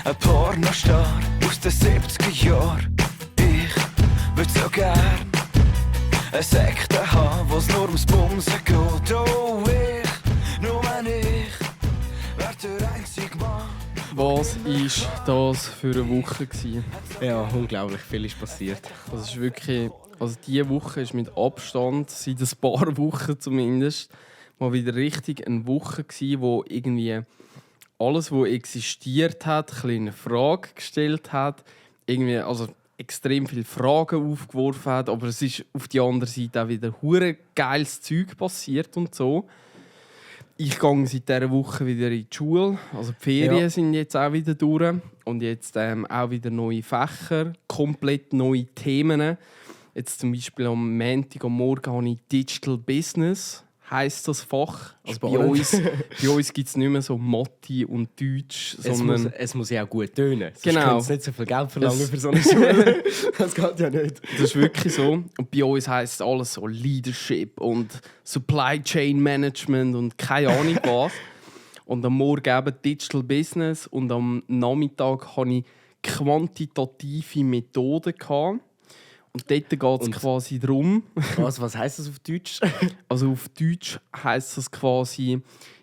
Ein Pornostar aus den 70er Jahren. Ich würd so gern eine Sekte haben, wo's nur ums Bumsen geht. Oh, nur wenn ich wär der einzige Mann. Was war das für eine Woche? Ja, unglaublich viel ist passiert. Das ist wirklich, also diese Woche ist mit Abstand, seit ein paar Wochen zumindest, mal wieder richtig eine Woche gewesen, wo irgendwie alles, was existiert hat, eine kleine Frage gestellt hat, irgendwie, also extrem viele Fragen aufgeworfen hat, aber es ist auf der anderen Seite auch wieder hure geiles Zeug passiert und so. Ich gehe seit dieser Woche wieder in die Schule. Also die Ferien sind jetzt auch wieder durch. Und jetzt auch wieder neue Fächer, komplett neue Themen. Jetzt zum Beispiel am Montag am Morgen habe ich Digital Business, heisst das Fach. Also bei uns gibt es nicht mehr so Mathe und Deutsch. Sondern Es muss ja auch gut tönen. Sonst genau. können sie nicht so viel Geld verlangen für so eine Schule. Das geht ja nicht. Das ist wirklich so. Und bei uns heisst alles so Leadership und Supply Chain Management und keine Ahnung was. Und am Morgen eben Digital Business und am Nachmittag hatte ich quantitative Methoden. Und dort geht es quasi darum. Was heisst das auf Deutsch? Also auf Deutsch heisst das quasi,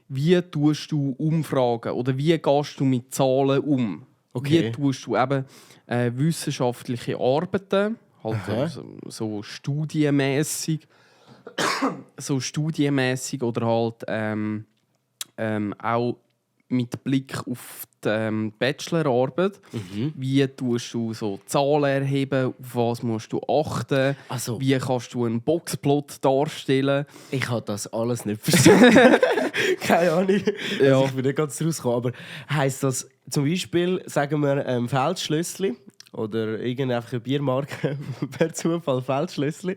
wie tust du Umfragen oder wie gehst du mit Zahlen um? Okay. Wie tust du eben wissenschaftliche Arbeiten, halt so studienmäßig oder halt auch mit Blick auf die Bachelorarbeit. Wie tust du so Zahlen erheben, auf was musst du achten, Also, wie kannst du einen Boxplot darstellen. ich habe das alles nicht verstanden. Keine Ahnung. Ja. Also ich bin nicht ganz rausgekommen. Aber heisst das zum Beispiel, sagen wir, Feldschlössli oder irgendeine Biermarke per Zufall Feldschlössli.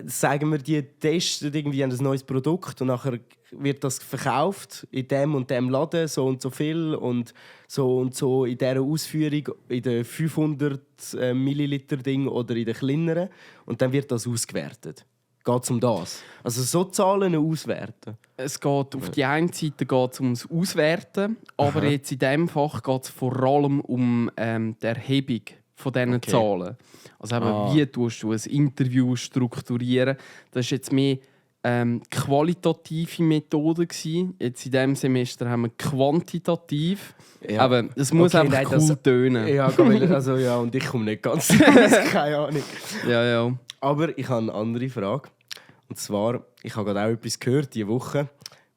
Sagen wir, die testen irgendwie ein neues Produkt und nachher wird das verkauft in dem und dem Laden, so und so viel und so in dieser Ausführung, in den 500 Milliliter Ding oder in den kleineren. Und dann wird das ausgewertet. Geht es um das? Also so Zahlen auswerten? Es geht auf die einen Seite ums Auswerten, aber jetzt in diesem Fach geht es vor allem um die Erhebung von diesen Zahlen. Also eben, wie tust du ein Interview strukturieren? Das ist jetzt mehr qualitative Methode gewesen. Jetzt in diesem Semester haben wir quantitativ. Ja. Aber es muss einfach cool tönen. Ja, also, ja, und ich komme nicht ganz raus, keine Ahnung. Ja. Aber ich habe eine andere Frage. Und zwar, ich habe gerade auch etwas gehört diese Woche.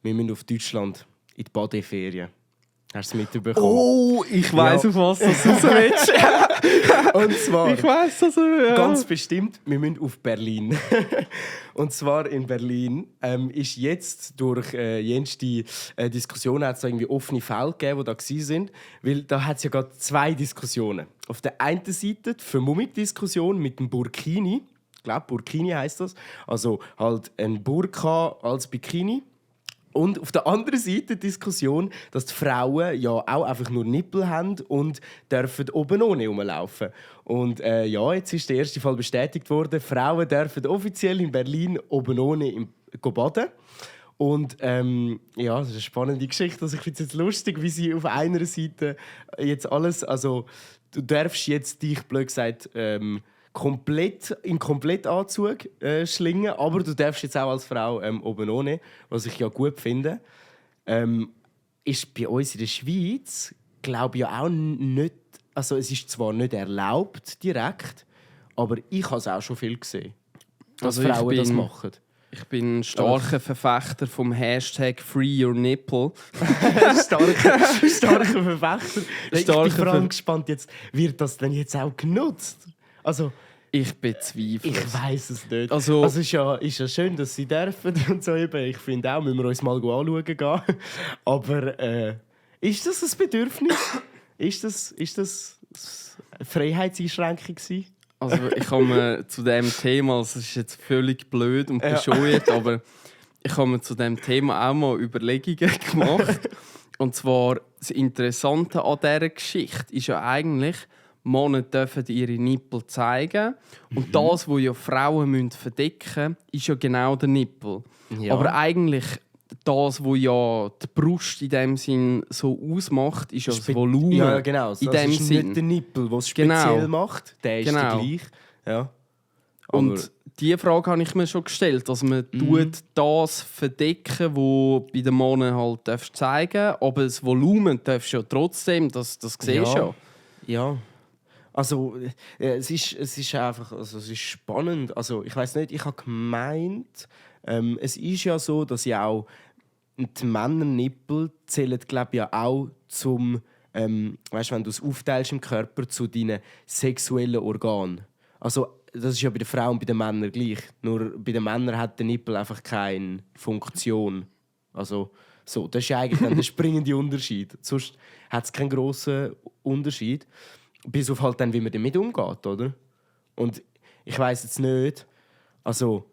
Wir müssen auf Deutschland in die Badeferien. Hast du es mitbekommen? Oh, ich weiss, auf was du raus willst. Und zwar, Ich weiss also, ja. ganz bestimmt, wir müssen auf Berlin. Und zwar in Berlin ist jetzt durch jenste Diskussionen hat es irgendwie offene Fälle gegeben, die da waren. Weil da hat es ja gerade zwei Diskussionen. Auf der einen Seite die Vermummung-Diskussion mit dem Burkini. Ich glaube, Burkini heisst das. Also halt ein Burka als Bikini. Und auf der anderen Seite die Diskussion, dass die Frauen ja auch einfach nur Nippel haben und dürfen oben ohne rumlaufen. Und jetzt ist der erste Fall bestätigt worden. Frauen dürfen offiziell in Berlin oben ohne baden. Und das ist eine spannende Geschichte. Also ich finde es jetzt lustig, wie sie auf einer Seite jetzt alles... Also du darfst jetzt dich, blöd gesagt, in Komplettanzug schlingen, aber du darfst jetzt auch als Frau oben ohne, was ich ja gut finde. Ist bei uns in der Schweiz, glaube ich, ja auch nicht, also es ist zwar nicht erlaubt direkt, aber ich habe es auch schon viel gesehen, dass Also Frauen das machen. Ich bin ein starker Verfechter vom Hashtag #FreeYourNipple. starker Verfechter. Ich bin vor allem gespannt, jetzt, wird das denn jetzt auch genutzt? Also, Ich bezweifle ich es. weiss es nicht. Also ist ja schön, dass sie dürfen und so eben. Ich finde auch, müssen wir uns mal anschauen gehen. Aber ist das ein Bedürfnis? Ist das eine Freiheitseinschränkung gewesen? Also ich habe mir zu dem Thema, das ist jetzt völlig blöd und bescheuert, aber ich habe mir zu dem Thema auch mal Überlegungen gemacht. Und zwar das Interessante an dieser Geschichte ist ja eigentlich, Männer dürfen ihre Nippel zeigen. Und das, was ja Frauen verdecken müssen, ist ja genau der Nippel. Ja. Aber eigentlich das, was ja die Brust in dem Sinn so ausmacht, ist ja das Volumen. Ja, genau. In Also dem es ist Sinn. nicht der Nippel, der es speziell macht. Der ist der gleich. Ja. Und diese Frage habe ich mir schon gestellt, dass man tut das verdecken, was bei den Männern halt zeigen darf, aber das Volumen darfst du ja trotzdem, das siehst du ja. Ja. Also, es ist einfach es ist spannend. Also, ich weiß nicht, ich habe gemeint, es ist ja so, dass ja auch die Männernippel zählen, glaube ich, ja auch zum, weißt, wenn du es aufteilst im Körper, zu deinen sexuellen Organen. Also, das ist ja bei den Frauen und bei den Männern gleich. Nur bei den Männern hat der Nippel einfach keine Funktion. Also, so, das ist ja eigentlich dann der springende Unterschied. Sonst hat es keinen grossen Unterschied. Bis auf halt dann, wie man damit umgeht, oder? Und ich weiss jetzt nicht, also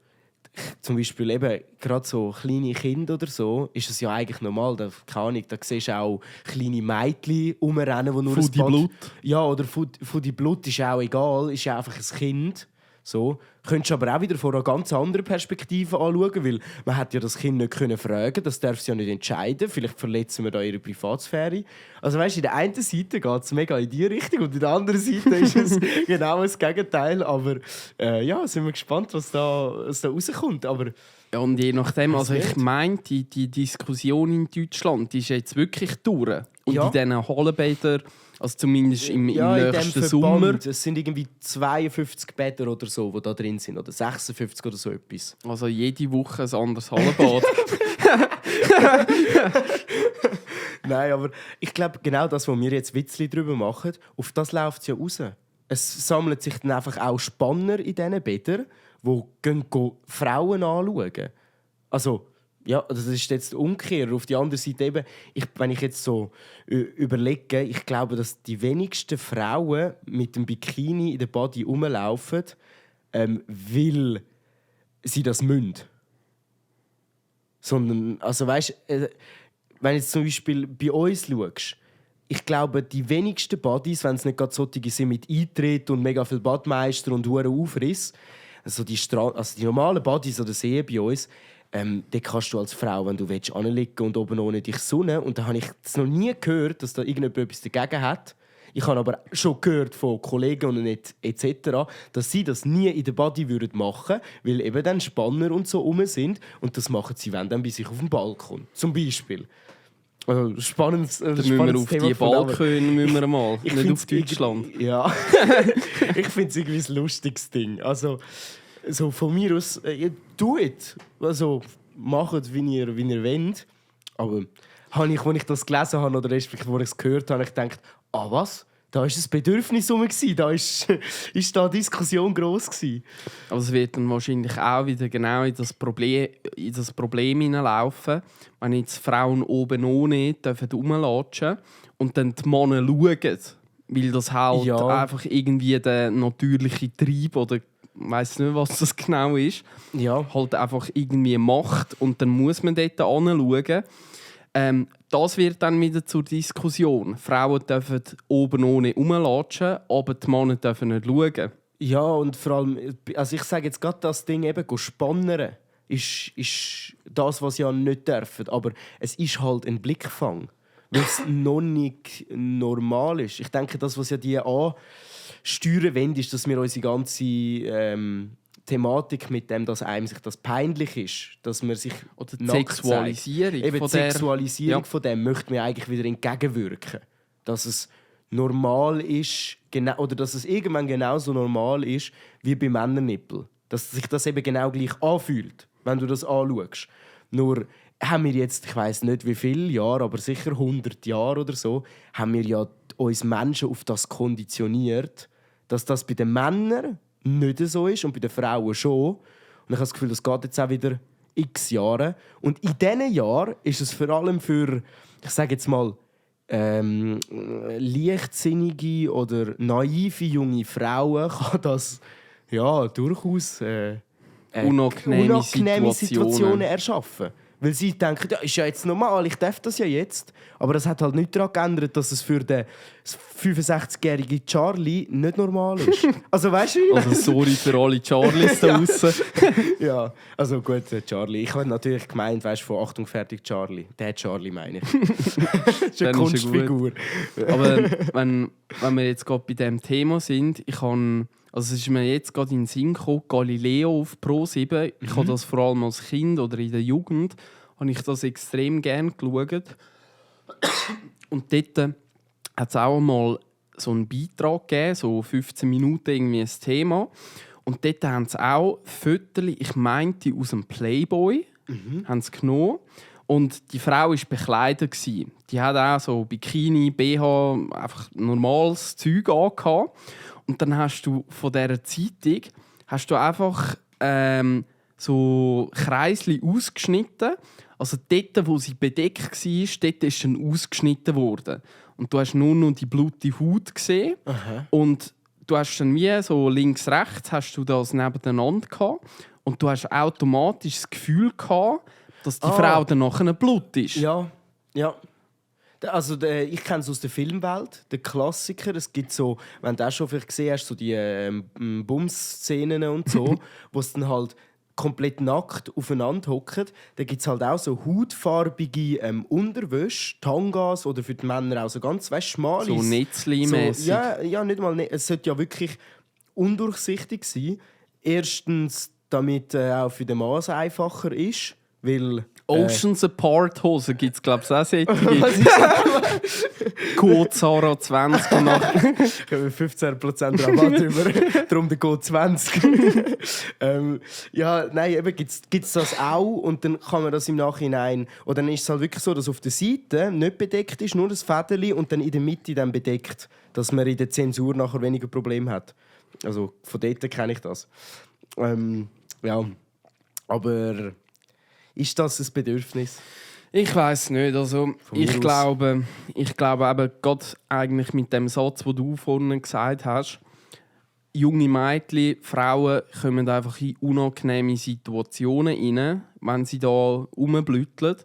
zum Beispiel eben gerade so kleine Kinder oder so, ist es ja eigentlich normal. Keine Ahnung, da siehst du auch kleine Mädchen rumrennen, die nur Von die Blut. Ja, oder von die Blut ist auch egal, ist ja einfach ein Kind. So. Könntest du aber auch wieder von einer ganz anderen Perspektive anschauen, weil man hat ja das Kind nicht fragen, das darf sie ja nicht entscheiden. Vielleicht verletzen wir da ihre Privatsphäre. Also weißt, in der einen Seite geht es mega in die Richtung und in der anderen Seite ist es genau das Gegenteil. Aber ja, sind wir gespannt, was da rauskommt. Aber ja, und je nachdem, also ich meine, die Diskussion in Deutschland die ist jetzt wirklich durch. Und in diesen Hallenbädern, also zumindest im nächsten Sommer. Es sind irgendwie 52 Bäder oder so, die da drin sind. Oder 56 oder so etwas. Also jede Woche ein anderes Hallenbad. Nein, aber ich glaube, genau das, was wir jetzt Witzli drüber machen, auf das läuft es ja raus. Es sammeln sich dann einfach auch Spanner in diesen Bädern, die gehen Frauen anschauen. Also, ja, das ist jetzt der Umkehr. Auf die andere Seite eben, wenn ich jetzt so überlege, ich glaube, dass die wenigsten Frauen mit dem Bikini in der Body rumlaufen, weil sie das müssen. Sondern, also weißt, wenn du jetzt zum Beispiel bei uns schaust, ich glaube, die wenigsten Bodies, wenn es nicht gerade solche sind mit Eintritt und mega viel Badmeister und hohen Aufriss, also die normalen Bodies oder Seen bei uns, da kannst du als Frau, wenn du willst, anliegen und oben ohne dich sonnen. Und da habe ich noch nie gehört, dass da irgendjemand etwas dagegen hat. Ich habe aber schon gehört von Kollegen und etc., dass sie das nie in der Body machen würden, weil eben dann Spanner und so rum sind. Und das machen sie, wenn dann bei sich auf dem Balkon. Zum Beispiel. Also, spannendes Dann müssen wir auf Thema die Balkone müssen wir mal, ich nicht auf Deutschland. Ja, ich finde es irgendwie ein lustiges Ding. Also, so von mir aus, tut. Also, macht, wie ihr wollt. Aber als ich das gelesen habe, oder respektive, als ich es gehört habe, habe ich gedacht, was? Da war ein Bedürfnis rum, da ist da Diskussion gross gewesen. Aber es wird dann wahrscheinlich auch wieder genau in das Problem hineinlaufen, wenn jetzt Frauen oben ohne rumlatschen dürfen und dann die Männer schauen, weil das halt einfach irgendwie der natürliche Trieb oder ich weiss nicht, was das genau ist, halt einfach irgendwie macht und dann muss man dort hinschauen. Das wird dann wieder zur Diskussion. Frauen dürfen oben ohne rumlatschen, aber die Männer dürfen nicht schauen. Ja, und vor allem, also ich sage jetzt gerade das Ding eben, spannern ist das, was sie ja nicht dürfen. Aber es ist halt ein Blickfang, weil es noch nicht normal ist. Ich denke, das, was ja die ansteuern wollen, ist, dass wir unsere ganze Thematik mit dem, dass einem sich das peinlich ist, dass man sich oder die Sexualisierung eben von die Sexualisierung von dem möchte man eigentlich wieder entgegenwirken, dass es normal ist, oder dass es irgendwann genauso normal ist wie bei Männernippel, dass sich das eben genau gleich anfühlt, wenn du das anschaust. Nur haben wir jetzt, ich weiss nicht wie viele Jahre, aber sicher 100 Jahre oder so, haben wir ja uns Menschen auf das konditioniert, dass das bei den Männern nicht so ist und bei den Frauen schon. Und ich habe das Gefühl, das geht jetzt auch wieder x Jahre. Und in diesen Jahren ist es vor allem für, ich sage jetzt mal, leichtsinnige oder naive junge Frauen kann das ja durchaus unangenehme Situationen erschaffen. Weil sie denken, ja, ist ja jetzt normal, ich darf das ja jetzt. Aber das hat halt nicht daran geändert, dass es für den 65-jährigen Charlie nicht normal ist. Also weißt du? Also sorry für alle Charlies da draussen. Ja, also gut, Charlie. Ich habe natürlich gemeint, weißt du, von Achtung, fertig, Charlie. Der Charlie meine ich. Das ist eine Dann ist er Kunstfigur. Aber wenn wir jetzt gerade bei diesem Thema sind, also es ist mir jetzt gerade in den Sinn gekommen, Galileo auf Pro7. Ich habe das vor allem als Kind oder in der Jugend habe ich das extrem gerne geschaut. Und dort hat es auch einmal so einen Beitrag gegeben, so 15 Minuten irgendwie ein Thema. Und dort haben sie auch Fotos, ich meinte aus dem Playboy, haben sie genommen. Und die Frau war bekleidet. Die hat auch so Bikini, BH, einfach normales Zeug angehabt. Und dann hast du von dieser Zeitung einfach so Kreisli ausgeschnitten. Also dort, wo sie bedeckt war, dort ist dann ausgeschnitten worden. Und du hast nur noch die blutige Haut gesehen. Aha. Und du hast dann wie so links, rechts hast du das nebeneinander gehabt. Und du hast automatisch das Gefühl gehabt, dass die Frau dann nachher Blut ist. Ja, ja. Also, ich kenne es aus der Filmwelt, der Klassiker. Es gibt so, wenn du auch schon vielleicht gesehen hast, so die Bums-Szenen und so, wo es dann halt komplett nackt aufeinander hocken. Da gibt es halt auch so hautfarbige Unterwäsche, Tangas oder für die Männer auch so ganz schmale. So Netzli-mässig. So, ja, nicht mal. Es sollte ja wirklich undurchsichtig sein. Erstens, damit auch für den Mann einfacher ist, weil... Oceans Apart Hosen gibt es, glaube ich, auch solche. Code Zara 20 und nach. Können wir 15% Rabatt über. Darum der Code 20. Ja, nein, eben gibt's das auch und dann kann man das im Nachhinein... Oder dann ist es halt wirklich so, dass auf der Seite nicht bedeckt ist, nur das Federli und dann in der Mitte dann bedeckt, dass man in der Zensur nachher weniger Probleme hat. Also von dort kenne ich das. Ja, aber... Ist das ein Bedürfnis? Ich weiß nicht. Also, ich glaube eben gerade eigentlich mit dem Satz, den du vorhin gesagt hast, junge Mädchen, Frauen kommen einfach in unangenehme Situationen rein, wenn sie da rumblütteln.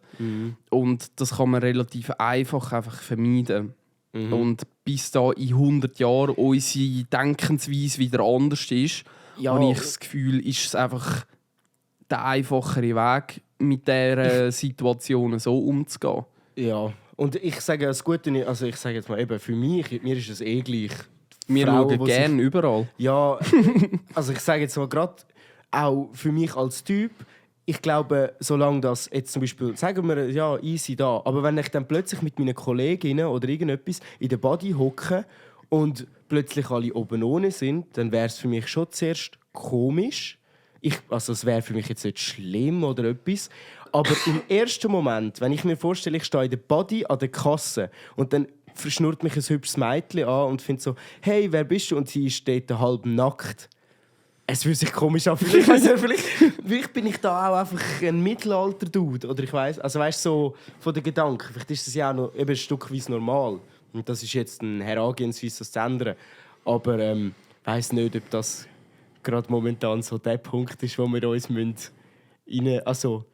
Und das kann man relativ einfach vermeiden. Und bis da in 100 Jahren unsere Denkensweise wieder anders ist, habe ich das Gefühl, ist es einfach der einfachere Weg, mit dieser Situation so umzugehen. Ja, und ich sage das Gute, also ich sage jetzt mal eben, für mir ist es eh gleich. Wir schauen gerne überall. Ja, also ich sage jetzt mal gerade, auch für mich als Typ, ich glaube, solange das jetzt zum Beispiel, sagen wir, ja, easy da, aber wenn ich dann plötzlich mit meinen Kolleginnen oder irgendetwas in der Body hocke und plötzlich alle oben ohne sind, dann wäre es für mich schon zuerst komisch. Also es wäre für mich jetzt nicht schlimm oder etwas. Aber im ersten Moment, wenn ich mir vorstelle, ich stehe in der Body an der Kasse und dann verschnurrt mich ein hübsches Mädchen an und findet so, hey, wer bist du? Und sie steht halb nackt. Es fühlt sich komisch an. Vielleicht bin ich da auch einfach ein Mittelalter-Dude. Oder ich weiss, also weißt so von den Gedanken. Vielleicht ist das ja auch noch eben ein stückweise normal. Und das ist jetzt eine Herangehensweise, das zu ändern. Aber ich weiss nicht, ob das gerade momentan so der Punkt ist, wo wir uns rein... Also,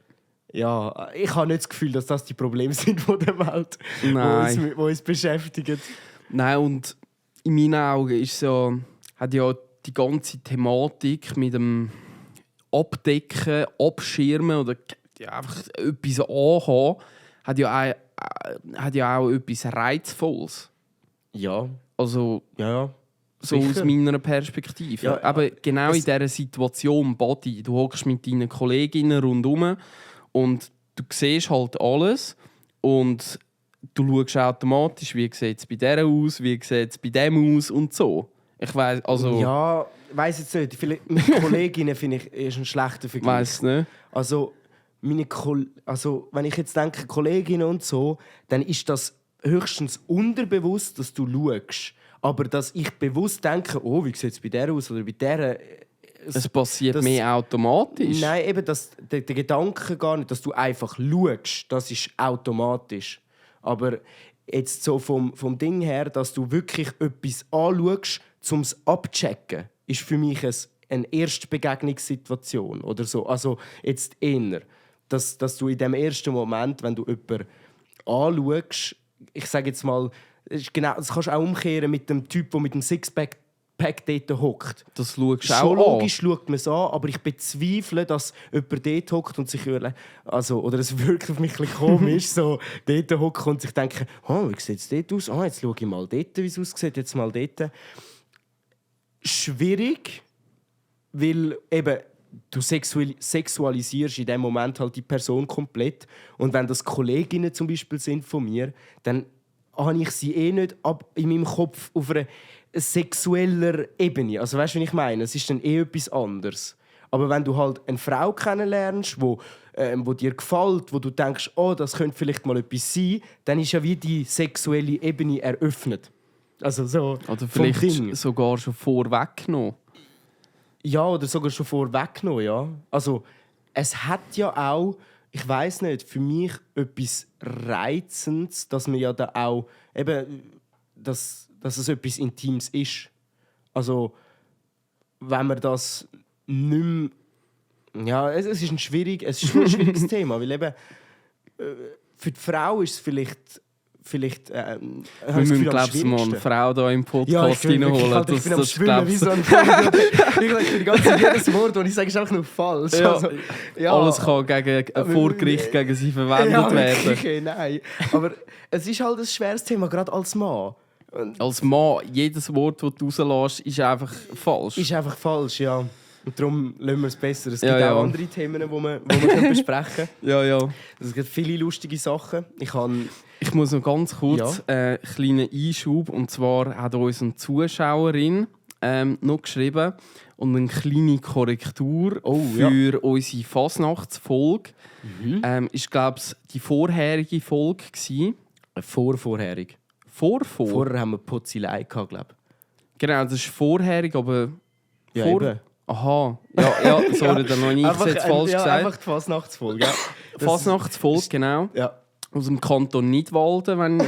ja, ich habe nicht das Gefühl, dass das die Probleme sind von der Welt, die uns beschäftigen. Nein, und in meinen Augen hat ja die ganze Thematik mit dem Abdecken, Abschirmen oder einfach etwas anhaben, hat ja auch etwas Reizvolles. Ja. Also... Ja. So aus meiner Perspektive. Ja, aber genau in dieser Situation, Body, du hockst mit deinen Kolleginnen rundherum und du siehst halt alles und du schaust automatisch, wie sieht es bei der aus, wie sieht es bei dem aus und so. Ich weiss, also... Ja, weiss jetzt nicht. Vielleicht mit Kolleginnen finde ich ist ein schlechter Vergleich. Weiss nicht. Also, wenn ich jetzt denke, Kolleginnen und so, dann ist das höchstens unterbewusst, dass du schaust. Aber dass ich bewusst denke, oh, wie sieht es bei der aus oder bei der... Es passiert mehr automatisch. Nein, eben der Gedanke gar nicht, dass du einfach schaust, das ist automatisch. Aber jetzt so vom Ding her, dass du wirklich etwas anschaust, um es abzuchecken, ist für mich eine Erstbegegnungssituation oder so. Also jetzt eher. dass du in dem ersten Moment, wenn du jemanden anschaust, ich sage jetzt mal, genau, das kannst du auch umkehren mit dem Typ, der mit dem Sixpack dort hockt. Das schaust du Schon auch logisch schaut man es an, aber ich bezweifle, dass jemand dort hockt und sich oder es wirkt auf mich ein bisschen komisch, so dort hockt und sich denkt, wie sieht es dort aus? Jetzt schaue ich mal dort, wie es aussieht, jetzt mal dort. Schwierig, weil eben du sexualisierst in dem Moment halt die Person komplett. Und wenn das Kolleginnen zum Beispiel sind von mir, dann habe ich sie nicht in meinem Kopf auf einer sexueller Ebene. Also weißt du, was ich meine? Es ist dann etwas anderes. Aber wenn du halt eine Frau kennenlernst, wo dir gefällt, wo du denkst, das könnte vielleicht mal etwas sein, dann ist ja wie die sexuelle Ebene eröffnet. Also so oder vielleicht sogar schon vorweggenommen. Ja, oder sogar schon vorweggenommen, ja. Also es hat ja auch, ich weiss nicht, für mich etwas Reizendes, dass man ja da auch eben, dass es etwas Intimes ist. Also wenn man das nicht mehr, ja, es ist ein schwieriges Thema, weil eben für die Frau ist es vielleicht wir müssen, glaube ich, mal eine Frau hier im Podcast reinholen. Ich bin am Schwimmen wie so ein Vogel. Ich bin ganz jedes Wort, das ich sage, ist einfach nur falsch. Ja. Also, ja. Alles kann vor Gericht gegen sie verwendet werden. Okay, nein. Aber es ist halt ein schweres Thema, gerade als Mann. Als Mann, jedes Wort, das du rauslässt, ist einfach falsch. Ist einfach falsch, ja. Und darum lassen wir es besser. Es gibt Ja. auch andere Themen, die wir besprechen können. Ja. Es gibt viele lustige Sachen. Ich muss noch ganz kurz einen kleinen Einschub. Und zwar hat uns eine Zuschauerin noch geschrieben und eine kleine Korrektur für unsere Fasnachtsfolge. Ist, glaube ich, die vorherige Folge gewesen. Vorherig. Vorher haben wir Potzilei gehabt, glaube ich. Genau, das ist vorherig, aber... Ja, eben. Aha, ja, sorry, dann habe ich es jetzt falsch gesagt. Einfach die Fasnachtsfolge. Ja. Fasnachtsfolge, genau. Ja. Aus dem Kanton Nidwalden,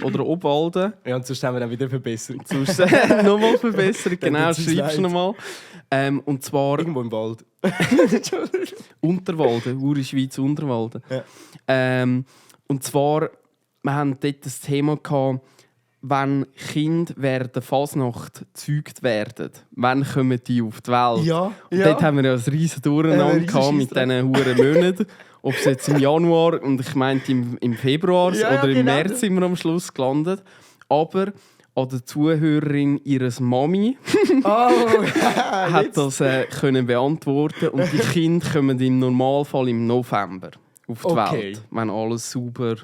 oder Obwalden. Ja, und sonst haben wir dann wieder verbessert. Sonst nochmal verbessert, genau, tut's uns schreibst du leid. nochmal. Und zwar Irgendwo im Wald. Unterwalden, Uri Schweiz Unterwalden. Ja. Und zwar, wir haben dort das Thema gehabt, wenn Kinder während der Fasnacht gezeugt werden, wann kommen die auf die Welt? Ja. Und dort haben wir ja ein riesen Durcheinander gehabt mit diesen huren Monaten. Ob es jetzt im Januar und ich meinte im Februar oder im genau. März sind wir am Schluss gelandet. Aber an der Zuhörerin ihres Mami hat das können beantworten und die Kinder kommen im Normalfall im November auf die Welt, wenn alles sauber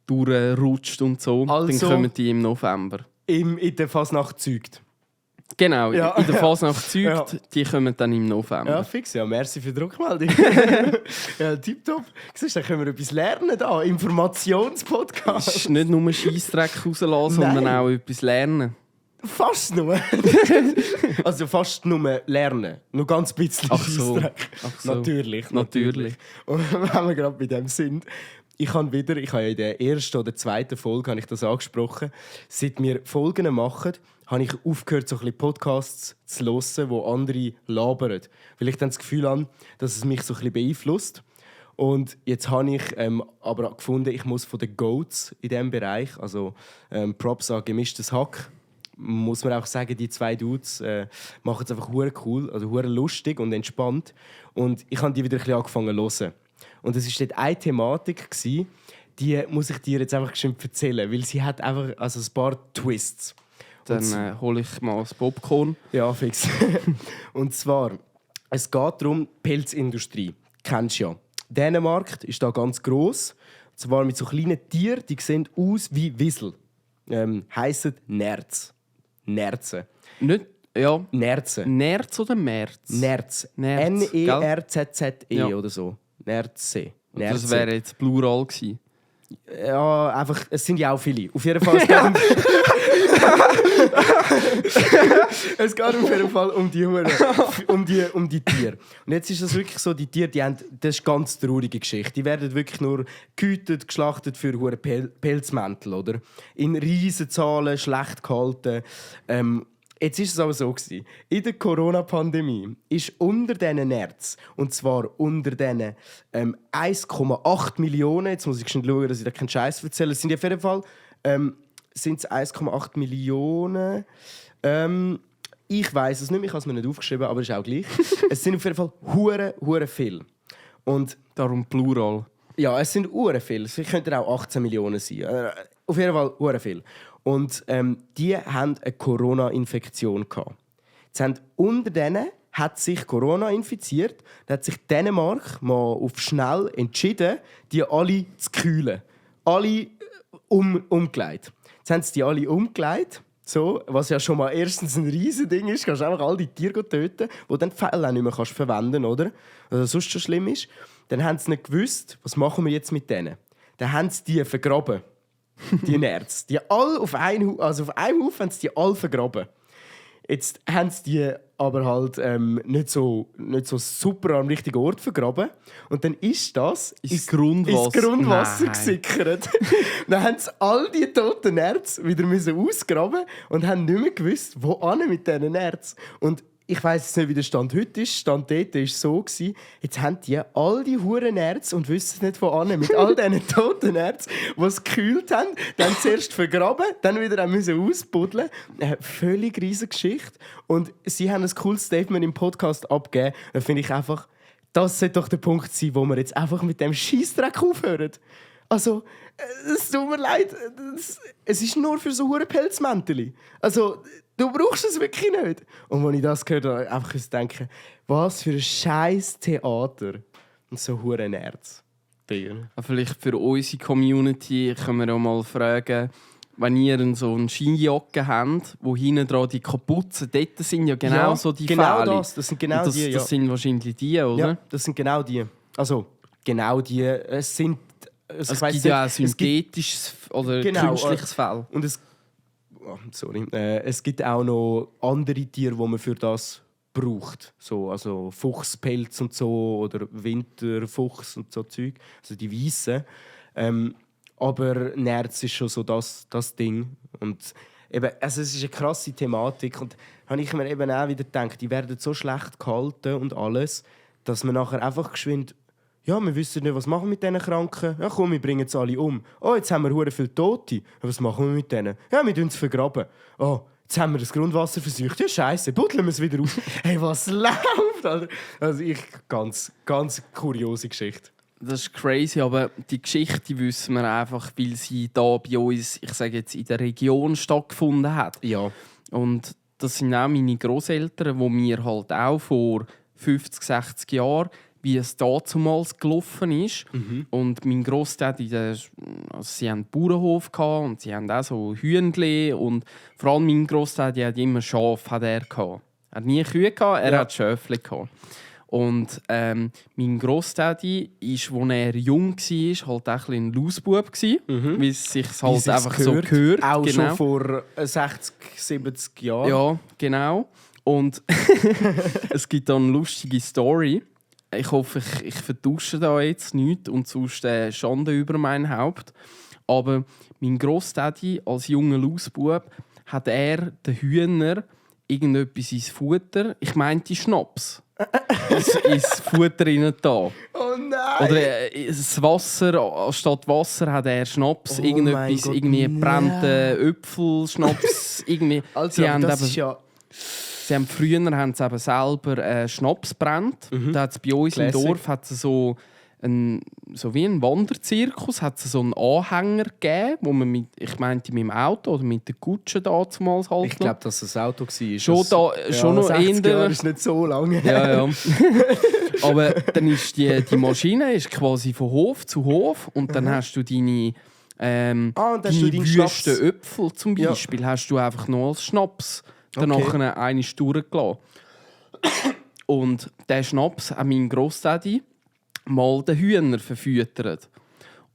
durchrutscht und so. Also, dann kommen die im November. In der Fasnacht zeugt. Genau, Ja. in der Fasnacht zeugt, Ja. die kommen dann im November. Ja, fix. Ja, merci für die Rückmeldung. Ja, tipptopp. Siehst du, dann können wir etwas lernen da. Es Informationspodcast. ist nicht nur Scheissdreck rauslassen, Nein. sondern auch etwas lernen. Fast nur. Also fast nur lernen. Nur ganz ein bisschen Ach so. Scheissdreck. Ach so. Natürlich. Und wenn wir gerade bei dem sind, ich habe ja in der ersten oder zweiten Folge habe ich das angesprochen. Seit wir Folgen machen, habe ich aufgehört, so ein bisschen Podcasts zu hören, wo andere labern. Weil ich dann das Gefühl habe, dass es mich so ein bisschen beeinflusst. Und jetzt habe ich aber gefunden, ich muss von den Goats in diesem Bereich, also Props an Gemischtes Hack, muss man auch sagen, die zwei Dudes machen es einfach hure cool, also hure lustig und entspannt. Und ich habe die wieder ein bisschen angefangen zu hören. Und es war dort eine Thematik, die muss ich dir jetzt einfach schön erzählen, weil sie hat einfach also ein paar Twists. Dann hole ich mal das Popcorn. Ja, fix. Und zwar, es geht darum, Pelzindustrie. Kennst du ja. Dänemark ist da ganz gross. Und zwar mit so kleinen Tieren, die sehen aus wie Wiesel. Heissen Nerz. Nerze. Nicht, ja. Nerze. Nerz oder März? Nerz. Nerz, N-E-R-Z-Z-E Ja. oder so. Nerze. Das wäre jetzt Plural gewesen. Ja, einfach, es sind ja auch viele. Auf jeden Fall, es geht auf jeden Fall um die Tiere. Und jetzt ist es wirklich so, die Tiere, das ist eine ganz traurige Geschichte. Die werden wirklich nur gehütet, geschlachtet für hohe Pelzmäntel, oder? In riesen Zahlen, schlecht gehalten. Jetzt ist es aber so gewesen. In der Corona-Pandemie ist unter diesen Nerds, und zwar unter diesen 1,8 Millionen, jetzt muss ich schnell schauen, dass ich da keinen Scheiß erzähle, es sind auf jeden Fall sind es 1,8 Millionen. Ich weiss es nicht mehr, ich habe es mir nicht aufgeschrieben, aber es ist auch gleich. Es sind auf jeden Fall hure viel. Und Darum Plural. ja, es sind hure viel. Es könnten auch 18 Millionen sein. Auf jeden Fall hure viel. Und die haben eine Corona-Infektion gehabt. Jetzt haben unter denen hat sich Corona infiziert. Da hat sich Dänemark mal auf schnell entschieden, die alle zu kühlen. Alle umgelegt. Jetzt haben sie die alle umgelegt. So, was ja schon mal erstens ein riesen Ding ist, kannst du einfach all die Tiere töten, die dann die Fälle auch nicht mehr verwenden kannst, oder? Also sonst schon schlimm ist. Dann haben sie nicht gewusst, was machen wir jetzt mit denen. Dann haben sie die vergraben. Die Nerds. Die alle auf einem Haufen haben sie die alle vergraben. Jetzt haben sie die aber halt nicht so super am richtigen Ort vergraben. Und dann ist das ins Grundwasser gesickert. Dann haben sie all die toten Nerds wieder ausgraben und haben nicht mehr gewusst, wo mit diesen Nerds. Und ich weiss nicht, wie der Stand heute ist. Stand dort war so. Jetzt haben die all die huren Nerds und wissen nicht, wo mit all diesen toten Nerds, die es gekühlt haben, dann zuerst vergraben, dann wieder ausbuddeln. Eine völlig riesige Geschichte. Und sie haben ein cooles Statement im Podcast abgegeben. Da finde ich einfach, das sollte doch der Punkt sein, wo wir jetzt einfach mit dem Scheissdreck aufhören. Also, es tut mir leid, es ist nur für so hure Pelzmäntel. Also, du brauchst es wirklich nicht. Und als ich das gehört habe, einfach denken, was für ein scheiß Theater. Und so hure Nerds. Vielleicht für unsere Community können wir auch mal fragen, wenn ihr so eine Skijacke habt, wo hinten dran die Kapuzen, dort sind ja genau so die genau Fälle. das sind genau die. Ja. Das sind wahrscheinlich die, oder? Ja, das sind genau die. Also, genau die. Es sind... Also es gibt ja auch synthetisches oder künstliches Fell. Und es gibt auch noch andere Tiere, die man für das braucht. So, also Fuchspelz und so oder Winterfuchs und so Zeug. Also die Weißen. Aber Nerz ist schon so das Ding. Und eben, also es ist eine krasse Thematik. Und habe ich mir eben auch wieder gedacht, die werden so schlecht gehalten und alles, dass man nachher einfach geschwind... Ja, wir wissen nicht, was machen wir mit diesen Kranken. Ja, komm, wir bringen sie alle um. Oh, jetzt haben wir hure viele Tote. Ja, was machen wir mit denen? Ja, wir tun sie vergraben. Oh, jetzt haben wir das Grundwasser versucht. Ja, scheiße, buddeln wir es wieder auf. Hey, was läuft? Also ganz kuriose Geschichte. Das ist crazy, aber die Geschichte wissen wir einfach, weil sie da bei uns, ich sage jetzt, in der Region stattgefunden hat. Ja. Und das sind auch meine Grosseltern, die mir halt auch vor 50, 60 Jahren, wie es damals gelaufen ist. Mhm. Und mein Grossdaddy, sie hatten einen Bauernhof und sie haben auch so Hühnchen. Und vor allem mein Grossdaddy hat immer Schafe. Er hat nie Kühe, er hat Schöfli. Und mein Grossdaddy, als er jung war, halt auch ein Lausbub, wie es sich halt einfach so gehört. Auch genau. Schon vor 60, 70 Jahren. Ja, genau. Und es gibt da eine lustige Story. Ich hoffe, ich vertusche da jetzt nichts und sonst Schande über mein Haupt. Aber mein Grossdaddy als junger Lausbub hat den Hühnern irgendetwas ins Futter, ich meinte Schnaps, ins Futter rein da. Oh nein! Oder das Wasser, anstatt Wasser hat er Schnaps, irgendetwas, Gott, irgendwie brannte Äpfelschnaps. Irgendwie. Also, Früher haben sie eben selber Schnaps gebrannt. Mhm. Da hat's bei uns im Dorf hat es so wie ein Wanderzirkus, hat es so einen Anhänger gegeben, wo man mit dem Auto oder mit der Kutsche damals halt. Ich glaube, dass es ein Auto war. Schon noch 60 Jahre ist nicht so lange. Ja. Aber dann ist die Maschine ist quasi von Hof zu Hof und dann hast du deine wüsten Äpfel zum Beispiel hast du einfach noch als Schnaps. Danach eine Stunde durchgelassen. Und der Schnaps hat mein Grossdaddy mal den Hühner verfüttert.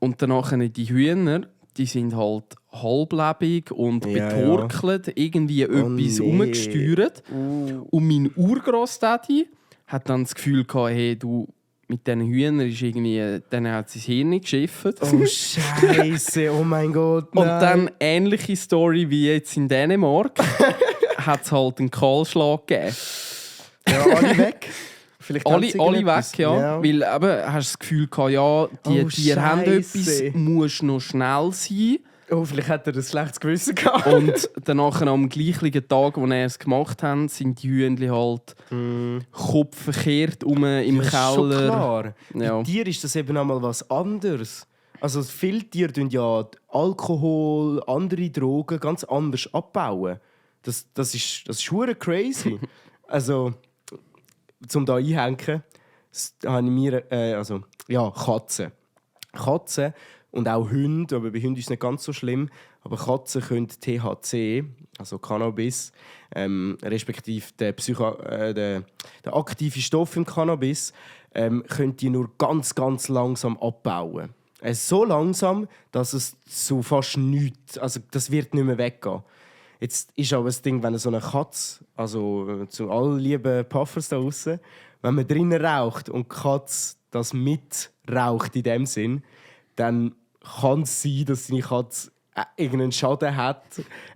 Und danach die Hühner, die sind halt halblebig und betorkelt, irgendwie etwas umgesteuert. Und mein Urgrossdaddy hat dann das Gefühl gehabt, hey, du, mit diesen Hühnern ist irgendwie, dann hat sein Hirn geschifft. Oh Scheiße, oh mein Gott, nein. Und dann ähnliche Story wie jetzt in Dänemark. hat es halt einen Kahlschlag gegeben. Ja, alle weg. Vielleicht haben sie Alle irgendetwas. weg, ja. Weil eben, hast du das Gefühl gehabt, ja, die Oh, Tiere haben Scheisse. etwas, muss noch schnell sein. Oh, vielleicht hat er ein schlechtes Gewissen gehabt. Und danach am gleichen Tag, wo er es gemacht hat, sind die Hühnchen halt kopfverkehrt im Das ist schon Keller. klar. Ja. Bei Tieren ist das eben einmal was anderes. Also viele Tiere tun ja Alkohol, andere Drogen ganz anders abbauen. Das ist hure crazy. Also, zum da einhängen, habe ich mir Katzen. Katzen und auch Hunde, aber bei Hunden ist es nicht ganz so schlimm. Aber Katzen können THC, also Cannabis, respektive der aktive Stoff im Cannabis, können die nur ganz, ganz langsam abbauen. So langsam, dass es zu fast nichts, also das wird nicht mehr weggehen. Jetzt ist aber das Ding, wenn so eine Katze, also zu allen lieben Puffers da draussen, wenn man drinnen raucht und die Katze das mitraucht in dem Sinn, dann kann es sein, dass seine Katze irgendeinen Schaden hat,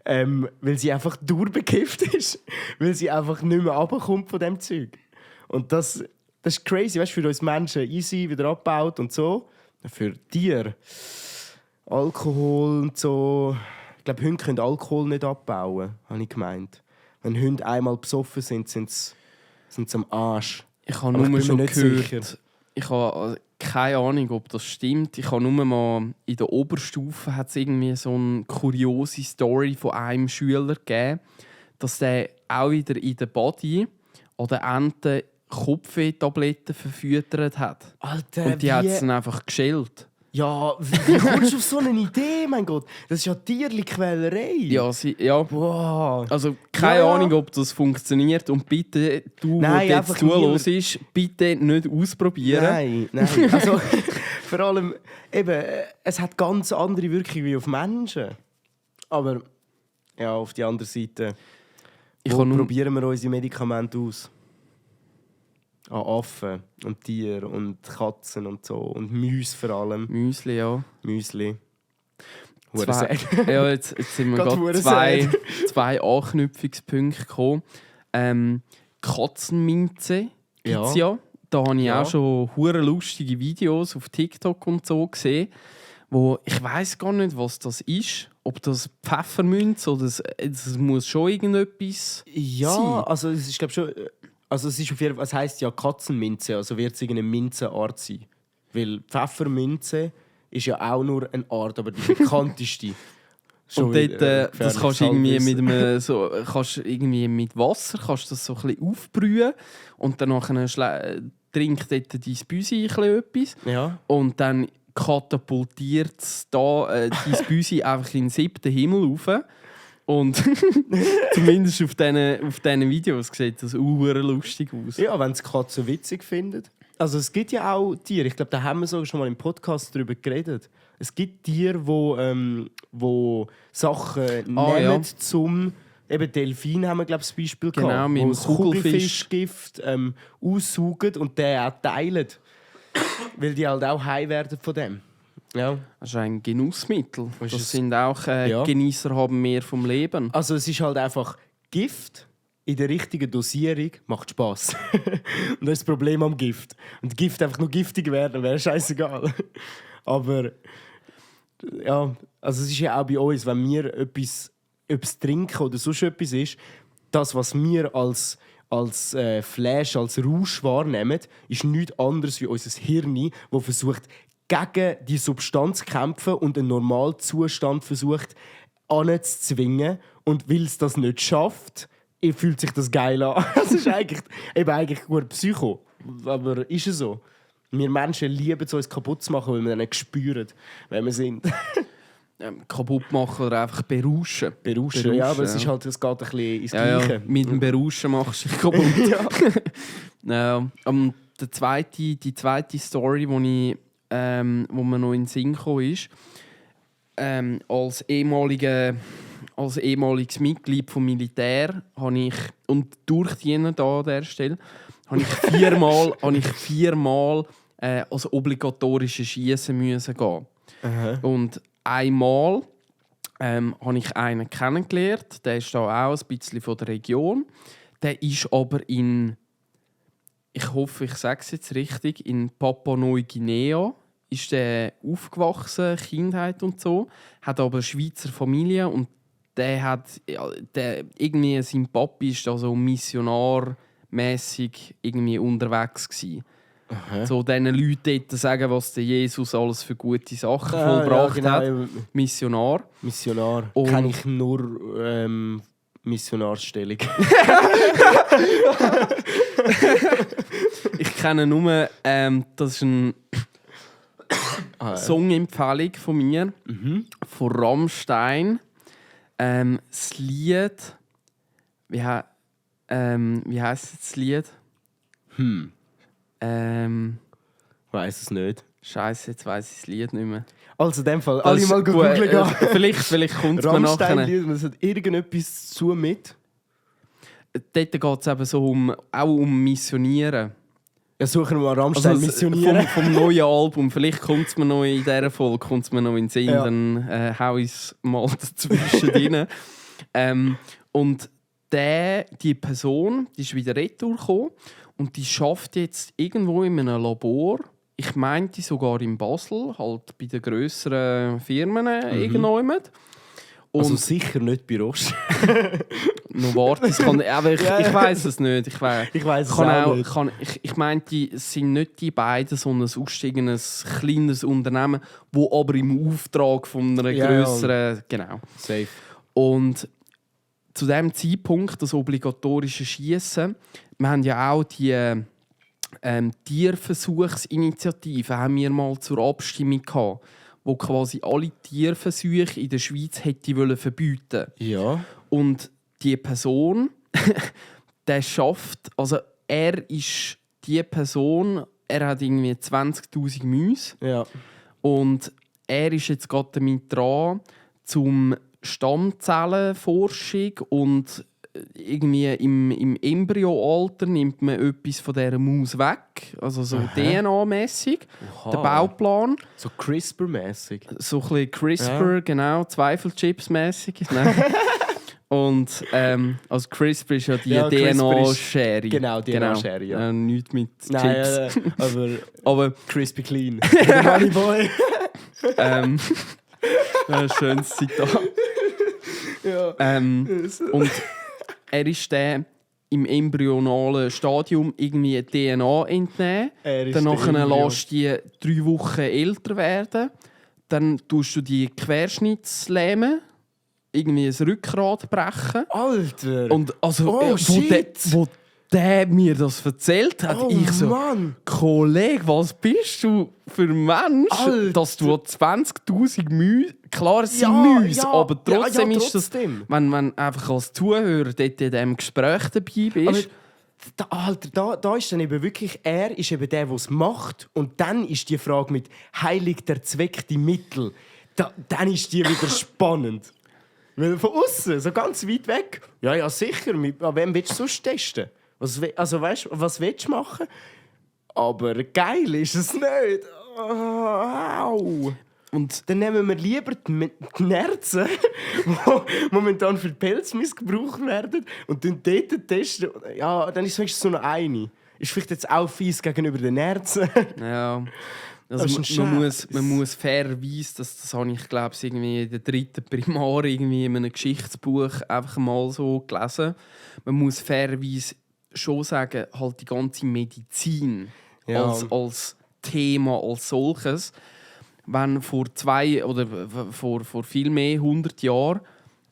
weil sie einfach durchbekifft ist, weil sie einfach nicht mehr runterkommt von dem Zeug. Und das ist crazy, weißt, für uns Menschen easy, wieder abgebaut und so. Für Tiere, Alkohol und so. Ich glaube, Hunde können Alkohol nicht abbauen, habe ich gemeint. Wenn Hunde einmal besoffen sind, sind sie am Arsch. Ich habe Aber nur ich bin schon mir nicht gehört, sicher. ich habe keine Ahnung, ob das stimmt. Ich habe nur mal in der Oberstufe hat's irgendwie so eine kuriose Story von einem Schüler gegeben, dass der auch wieder in der Body an den Enten Kopfweh-Tabletten verfüttert hat. Alter, Und die hat es dann einfach geschält. Ja, wie kommst du auf so eine Idee, mein Gott? Das ist ja Tierli-Quälerei. Ja. Wow. Also keine Ja. Ahnung, ob das funktioniert. Und bitte, du, Nein, der jetzt einfach zuhörst, bitte nicht ausprobieren. Nein. Also, vor allem, eben, es hat ganz andere Wirkung wie auf Menschen. Aber ja, auf die andere Seite, probieren wir unsere Medikamente aus? An Affen und Tieren und Katzen und so. Und Mäuse vor allem. Müsli, ja. Müsli. Hure Zwei, sad. ja, jetzt sind wir Gerade gerade hure zwei Anknüpfungspunkte gekommen. Katzenminze gibt es ja. Da habe ich Ja. auch schon hure lustige Videos auf TikTok und so gesehen, wo ich weiß gar nicht, was das ist. Ob das Pfefferminz oder es muss schon irgendetwas Ja, sein. also es ist, glaube schon. Also es ist auf jeden Fall, es heisst ja Katzenminze, also wird es irgendeine Minzenart sein. Weil Pfefferminze ist ja auch nur eine Art, aber die bekannteste. Schon Und dort, wieder, das kannst du irgendwie mit irgendwie mit Wasser kannst das so ein bisschen aufbrühen und dann trinkt dort dein Büsi ein bisschen etwas Ja. und dann katapultiert es dein Büsi einfach in den 7. Himmel rauf. Und zumindest auf diesen Videos sieht das lustig aus. Ja, wenn es die Katze witzig findet. Also es gibt ja auch Tiere, ich glaube, da haben wir sogar schon mal im Podcast darüber geredet. Es gibt Tiere, wo Sachen nehmen zum... Eben Delfin haben wir, glaube ich, das Beispiel Genau, gehabt. mit Wo dem das Kugelfisch. Kugelfischgift aussaugen und den auch teilen. Weil die halt auch high werden von dem. Ja. Das ist ein Genussmittel. Ist Das es- sind auch Ja. Genießer haben mehr vom Leben. Also es ist halt einfach Gift in der richtigen Dosierung macht Spass. Und das ist das Problem am Gift. Und Gift einfach nur giftig werden, wäre scheißegal. Aber ja, also es ist ja auch bei uns, wenn wir etwas trinken oder sonst etwas ist, das, was wir als Flash, als Rausch wahrnehmen, ist nichts anderes wie unser Hirn, das versucht, gegen die Substanz zu kämpfen und einen normalen Zustand versucht, anzuzwingen. Und weil es das nicht schafft, fühlt sich das geil an. Das ist eigentlich gut Psycho. Aber ist es so? Wir Menschen lieben es, uns kaputt zu machen, weil wir dann nicht spüren, wer wir sind. Kaputt machen oder einfach berauschen. Berauschen, ja, aber es geht ein bisschen ins Gleiche. Ja, mit dem Berauschen machst du dich kaputt. Ja. Die zweite Story, wo mir noch in den Sinn kam, ist, als ehemaliges Mitglied des Militär habe ich, und Durchdiener da an dieser Stelle, habe ich viermal als obligatorische Schiessen müssen gehen. Aha. Und einmal habe ich einen kennengelernt. Der ist da auch ein bisschen von der Region. Der ist aber ich hoffe, ich sage es jetzt richtig, in Papua-Neuguinea ist der aufgewachsen, Kindheit und so, hat aber eine Schweizer Familie und irgendwie sein Papi ist da so missionarmäßig irgendwie unterwegs gewesen. So diesen Leuten dort sagen, was der Jesus alles für gute Sachen vollbracht hat. Missionar. Und kenne ich nur Missionarstellung. Ich kenne nur, das ist eine Songempfehlung von mir, von Rammstein. Das Lied, wie heisst das Lied? Weiß es nicht. Scheiße, jetzt weiss ich das Lied nicht mehr. Also in dem Fall, alle mal googeln gehen. Vielleicht kommt es mir nachher. Rammstein, das hat irgendetwas zu mit. Dort geht es eben so auch um Missionieren. Ja, suchen wir mal Rammstein missionieren. Vom neuen Album. Vielleicht kommt es mir noch in dieser Folge in den Sinn, Ja. dann hau ich es mal dazwischen rein. Und die Person, die ist wieder retour gekommen und die arbeitet jetzt irgendwo in einem Labor. Ich meinte sogar in Basel, halt bei den grösseren Firmen irgendjemand. Also sicher nicht bei Roche. Noch warten. Aber ich weiss es nicht. Ich weiss es auch nicht. Ich meinte, es sind nicht die beiden, sondern sonst ein kleines Unternehmen, das aber im Auftrag von einer grösseren. Genau. Safe. Und zu diesem Zeitpunkt, das obligatorische Schiessen, wir haben ja auch die Tierversuchsinitiative haben wir mal zur Abstimmung gehabt, wo quasi alle Tierversuche in der Schweiz hätte verbieten. Ja. Und die Person, der schafft, also er ist die Person, er hat irgendwie 20'000 Mäuse. Ja. Und er ist jetzt gerade damit dran, zum Stammzellenforschung und irgendwie im Embryoalter nimmt man etwas von dieser Maus weg, also so DNA-mäßig, der Bauplan. So CRISPR-mäßig. So ein bisschen CRISPR, genau, Zweifelchips-mäßig. Und also CRISPR ist ja die DNA-Schere. Genau, DNA-Schere, ja. Nichts mit Chips. Aber Crispy Clean. Der Money Boy. Ein schönes Zitat. Ja. Und er ist der im embryonalen Stadium irgendwie DNA entnehmen. Danach lässt du die 3 Wochen älter werden. Dann tust du die Querschnittslähme, irgendwie ein Rückgrat brechen. Alter! Und also, wo der mir das erzählt hat, ich so, Mann. Kollege, was bist du für ein Mensch, Alter. dass du 20'000 Mäuse, klar es sind Mäuse, aber trotzdem ist das, wenn einfach als Zuhörer dort in diesem Gespräch dabei bist. Aber da ist dann eben wirklich, er ist eben der es macht und dann ist die Frage mit heiligt der Zweck die Mittel, dann ist die wieder spannend. Weil von außen, so ganz weit weg, ja sicher, an wem willst du sonst testen? Was willst du machen? Aber geil ist es nicht. Au. Und dann nehmen wir lieber die Nerzen, die momentan für Pelz missgebraucht werden, und dann dort testen. Ja, dann ist es wenigstens nur noch eine. Ist vielleicht jetzt auch fies gegenüber den Nerzen. Ja. Also man muss fairerweise, das habe ich glaube irgendwie in der 3. Primar irgendwie in einem Geschichtsbuch einfach mal so gelesen. Man muss fairerweise schon sagen, halt die ganze Medizin als Thema als solches, wenn vor viel mehr 100 Jahren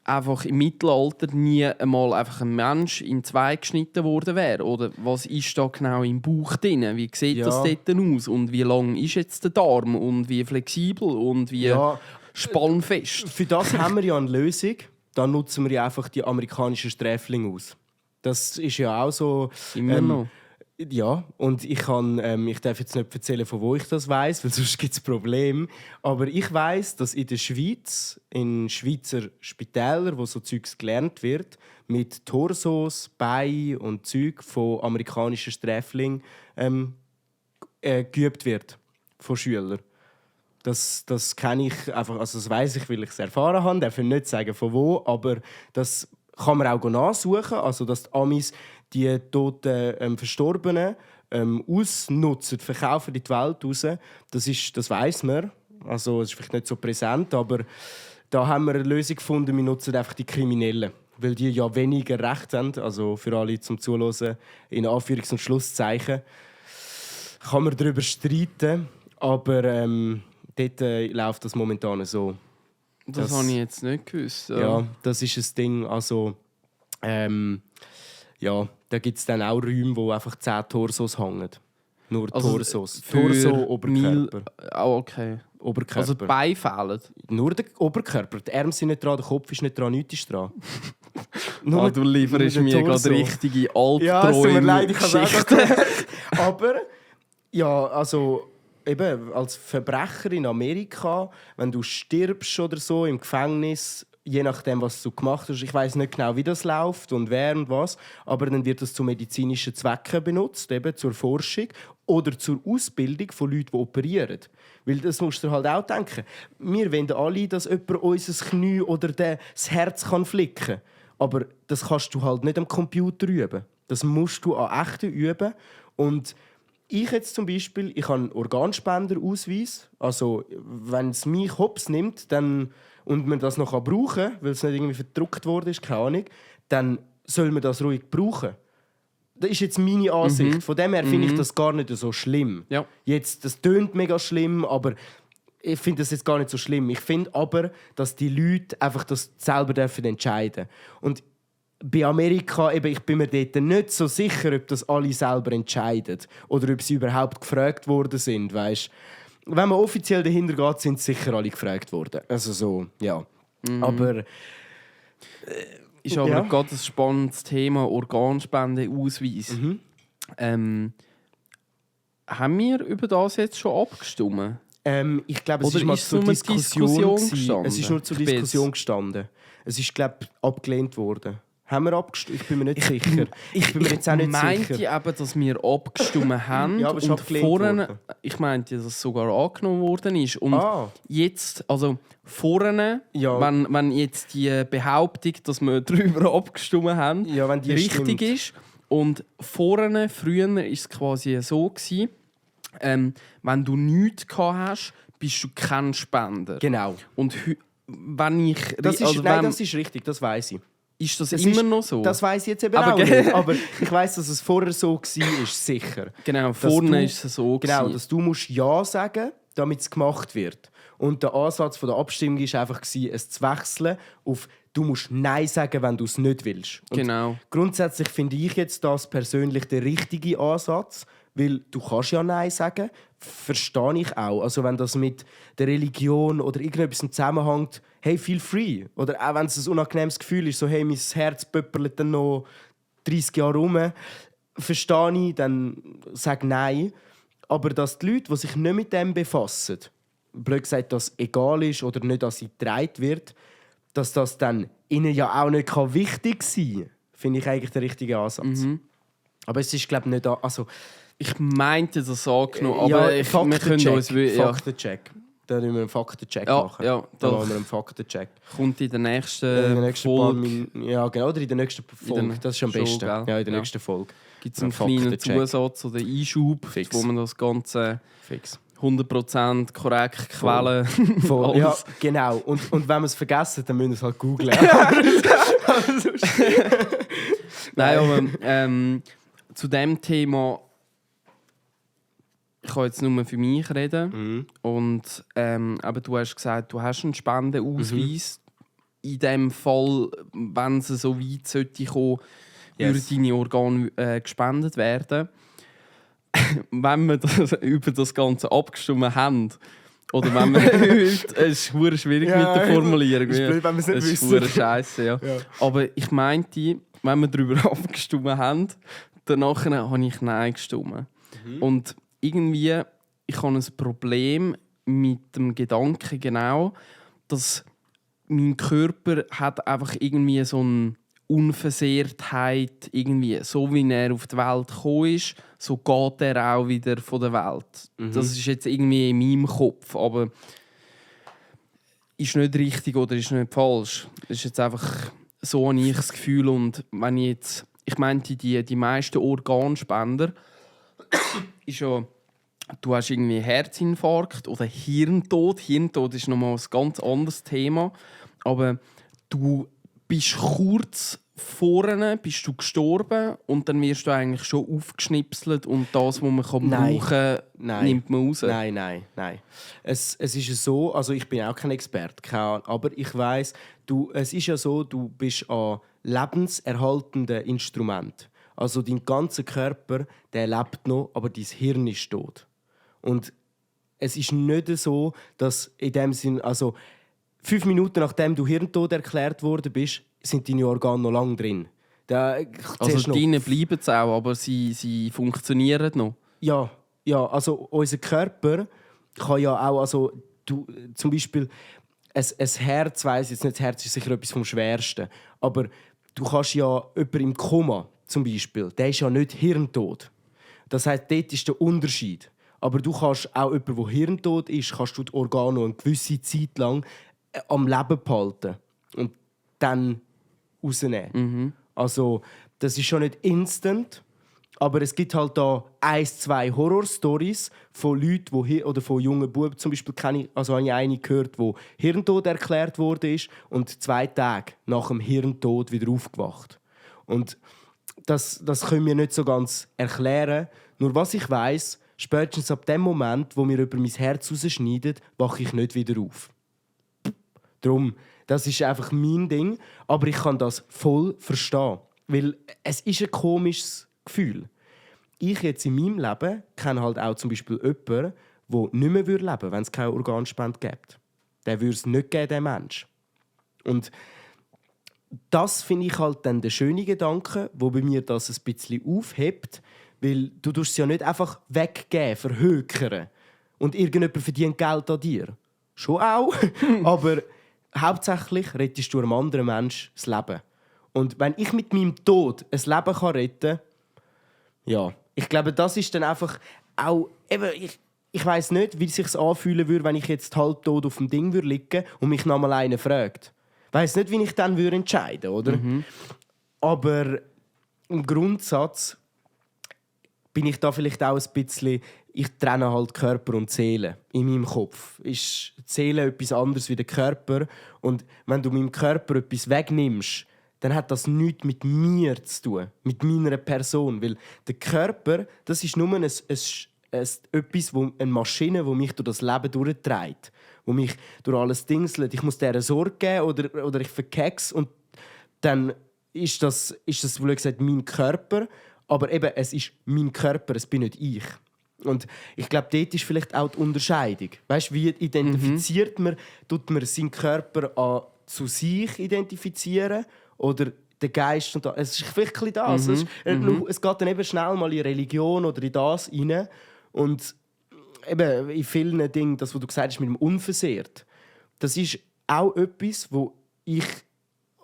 einfach im Mittelalter nie einmal einfach ein Mensch in 2 geschnitten worden wäre. Oder was ist da genau im Bauch drin? Wie sieht das dort aus? Und wie lang ist jetzt der Darm? Und wie flexibel? Und wie spannfest? Für das haben wir ja eine Lösung. Da nutzen wir ja einfach die amerikanischen Sträflinge aus. Das ist ja auch so. Immer noch. Ja, und ich darf jetzt nicht erzählen, von wo ich das weiss, weil sonst gibt es Probleme. Aber ich weiss, dass in der Schweiz, in Schweizer Spitälern, wo so Zeugs gelernt wird, mit Torsos, Beinen und Zeug von amerikanischen Sträflingen geübt wird von Schülern. Das kenne ich einfach, also das weiss ich, weil ich es erfahren habe. Ich darf nicht sagen, von wo, aber das kann man auch nachsuchen. Also, dass die Amis die toten Verstorbenen ausnutzen, verkaufen in die Welt raus, das weiss man. Also, es ist vielleicht nicht so präsent, aber da haben wir eine Lösung gefunden. Wir nutzen einfach die Kriminellen, weil die ja weniger Recht haben. Also für alle zum Zuhören, in Anführungs- und Schlusszeichen. Kann man darüber streiten, aber dort läuft das momentan so. Das habe ich jetzt nicht gewusst. Ja, das ist ein Ding. Also, ja, da gibt es dann auch Räume, wo einfach 10 Torsos hängen. Nur Also Torsos. für Torso, Oberkörper. Okay. Oberkörper. Also die Beine fehlen? Nur der Oberkörper. Die Arme sind nicht dran, der Kopf ist nicht dran, nichts ist dran. Du lieferst nur mir der gerade Torso. richtige Ja, es tut mir leid, ich habe es auch Albträume. gehört. Aber, ja, also eben als Verbrecher in Amerika, wenn du stirbst oder so im Gefängnis, je nachdem, was du gemacht hast, ich weiß nicht genau, wie das läuft und wer und was, aber dann wird das zu medizinischen Zwecken benutzt, eben zur Forschung oder zur Ausbildung von Leuten, die operieren. Weil das musst du halt auch denken. Wir wollen alle, dass jemand unser Knie oder das Herz flicken kann. Aber das kannst du halt nicht am Computer üben. Das musst du an echten üben. Und ich jetzt zum Beispiel, ich habe einen Organspenderausweis. Also wenn es mich hops nimmt und man das noch brauchen kann, weil es nicht irgendwie verdruckt wurde, keine Ahnung, dann soll man das ruhig brauchen. Das ist jetzt meine Ansicht. Von dem her finde ich das gar nicht so schlimm. Ja. Jetzt, das tönt mega schlimm, aber ich finde das jetzt gar nicht so schlimm. Ich finde aber, dass die Leute einfach das selber entscheiden dürfen. Und bei Amerika, eben, ich bin mir dort nicht so sicher, ob das alle selber entscheiden oder ob sie überhaupt gefragt worden sind. Weißt? Wenn man offiziell dahinter geht, sind sicher alle gefragt worden. Also so, ja. Aber Ist aber ja. gerade ein spannendes Thema, Organspendeausweis. Haben wir über das jetzt schon abgestimmt? Ich glaube, es Oder ist mal ist zur nur eine Diskussion Diskussion gewesen. gestanden? Es ist nur zur Ich bin's. Diskussion gestanden. Es ist, glaube ich, abgelehnt worden. Haben wir abgestimmt? Ich bin mir nicht sicher. Ich bin mir jetzt auch nicht meinte sicher. eben, dass wir abgestimmt haben. Ja, aber es ist und abgelehnt vorhin, worden. ich meinte, dass es sogar angenommen worden ist. Und jetzt, also vorhin, Ja. wenn jetzt die Behauptung, dass wir darüber abgestimmt haben, Ja, wenn die richtig stimmt. ist. Und vorhin, früher war es quasi so gewesen, wenn du nichts gehabt hast, bist du kein Spender. Genau. Und wenn ich... Das ist, also nein, wenn- das ist richtig, das weiß ich. ist das Es immer ist, noch so? Das weiß ich jetzt eben Aber auch ge- nicht. Aber ich weiß, dass es vorher so war, ist sicher. Genau, Dass vorne du- ist es so. Genau, gewesen. dass du musst Ja sagen, damit es gemacht wird. Und der Ansatz der Abstimmung war einfach, es zu wechseln auf «Du musst Nein sagen, wenn du es nicht willst». Und Genau. grundsätzlich finde ich jetzt das persönlich der richtige Ansatz, weil du kannst ja Nein sagen, verstehe ich auch. Also wenn das mit der Religion oder irgendetwas zusammenhängt, hey, feel free. Oder auch wenn es ein unangenehmes Gefühl ist, so hey, mein Herz pöppelt dann noch 30 Jahre rum, verstehe ich, dann sag Nein. Aber dass die Leute, die sich nicht mit dem befassen, blöd gesagt, dass egal ist oder nicht, dass sie getragen wird, dass das dann ihnen ja auch nicht wichtig sein kann, finde ich eigentlich der richtige Ansatz. Aber es ist, glaube ich, nicht... Also, Ich meinte das angenommen, aber ja, wir können uns... Ja, Faktencheck. Da müssen wir einen Faktencheck Ja, machen. ja, da doch. machen wir einen Faktencheck. kommt in der nächsten, In der nächsten paar Folge Minuten. Ja, genau, oder in der nächsten Folge. Das ist am schon, besten. gell? Ja, in der Ja. nächsten Folge. gibt es einen Faktencheck. kleinen Zusatz oder Einschub, Fix. wo man das Ganze Fix. 100% korrekt Quellen Voll. Ja, alles- genau. Und wenn wir es vergessen, dann müssen wir es halt googlen. Nein, aber zu dem Thema, ich kann jetzt nur für mich reden. Und aber du hast gesagt, du hast einen Spendenausweis. In dem Fall, wenn es so weit sollte kommen, Yes. würden deine Organe gespendet werden. Wenn wir über das Ganze abgestimmt haben, oder wenn wir heute, es ist verdammt schwierig Ja, mit der Formulierung. ist blöd, wenn wir es nicht Es ist wissen. verdammt scheisse, ja. Ja. Aber ich meinte, wenn wir darüber abgestimmt haben, danach habe ich Nein gestimmt. Und irgendwie, ich habe ein Problem mit dem Gedanken genau, dass mein Körper hat einfach irgendwie so einen Unversehrtheit, irgendwie, so wie er auf die Welt gekommen ist, so geht er auch wieder von der Welt. Das ist jetzt irgendwie in meinem Kopf, aber ist nicht richtig oder ist nicht falsch. Das ist jetzt einfach so habe ich das Gefühl. Und wenn ich meinte, die meisten Organspender ist ja, du hast irgendwie Herzinfarkt oder Hirntod. Hirntod ist nochmal ein ganz anderes Thema. Aber du bist kurz vorne, bist du gestorben und dann wirst du eigentlich schon aufgeschnipselt und das, was man brauchen kann, nimmt man raus. Nein. Es ist so, also ich bin auch kein Experte, keine Ahnung, aber ich weiss, es ist ja so, du bist an lebenserhaltenden Instrument. Also dein ganzer Körper, der lebt noch, aber dein Hirn ist tot. Und es ist nicht so, dass in dem Sinn, also 5 Minuten nachdem du hirntot erklärt worden bist, sind deine Organe noch lange drin. Also deine bleiben es auch, aber sie funktionieren noch? Ja, also unser Körper kann ja auch, also zum Beispiel ein Herz, weiss jetzt nicht, das Herz ist sicher etwas vom Schwersten, aber du kannst ja jemanden im Koma zum Beispiel, der ist ja nicht hirntot. Das heisst, dort ist der Unterschied. Aber du kannst auch jemanden, der hirntot ist, kannst du die Organe eine gewisse Zeit lang am Leben behalten und dann rausnehmen. Also, das ist schon nicht instant, aber es gibt halt da 1-2 Horror-Stories von Leuten, oder von jungen Buben zum Beispiel, habe ich eine gehört, wo Hirntod erklärt wurde und 2 Tage nach dem Hirntod wieder aufgewacht. Und das können wir nicht so ganz erklären. Nur was ich weiss, spätestens ab dem Moment, wo mir über mein Herz rausschneidet, wache ich nicht wieder auf. Darum, das ist einfach mein Ding. Aber ich kann das voll verstehen. Weil es ist ein komisches Gefühl. Ich jetzt in meinem Leben kenne halt auch zum Beispiel jemanden, der nicht mehr leben würde, wenn es keine Organspende gibt. Der würde es nicht geben, der Mensch. Und das finde ich halt dann der schöne Gedanke, wo bei mir das ein bisschen aufhebt. Weil du es ja nicht einfach weggeben, verhökern. Und irgendjemand verdient Geld an dir. Schon auch. Aber hauptsächlich rettest du einem anderen Menschen das Leben. Und wenn ich mit meinem Tod ein Leben retten kann, ja, ich glaube, das ist dann einfach auch... Eben, ich weiss nicht, wie es sich anfühlen würde, wenn ich jetzt halbtot auf dem Ding liegen würde und mich noch mal einer fragt. Ich weiss nicht, wie ich dann entscheiden würde, oder? Aber im Grundsatz bin ich da vielleicht auch ein bisschen... Ich trenne halt Körper und Seele in meinem Kopf. Ist die Seele etwas anderes wie der Körper? Und wenn du meinem Körper etwas wegnimmst, dann hat das nichts mit mir zu tun, mit meiner Person. Weil der Körper, das ist nur etwas, eine Maschine, die mich durch das Leben durchträgt, die mich durch alles dingselt. Ich muss dieser Sorge geben oder ich verkeks und dann ist das wohl gesagt mein Körper. Aber eben, es ist mein Körper, es bin nicht ich. Und ich glaube, dort ist vielleicht auch die Unterscheidung. Weißt du, wie identifiziert man, tut man seinen Körper zu sich identifizieren oder den Geist? Und es ist vielleicht ein bisschen das. Es geht dann eben schnell mal in Religion oder in das rein. Und eben in vielen Dingen, das, was du gesagt hast mit dem Unversehrt, das ist auch etwas, wo ich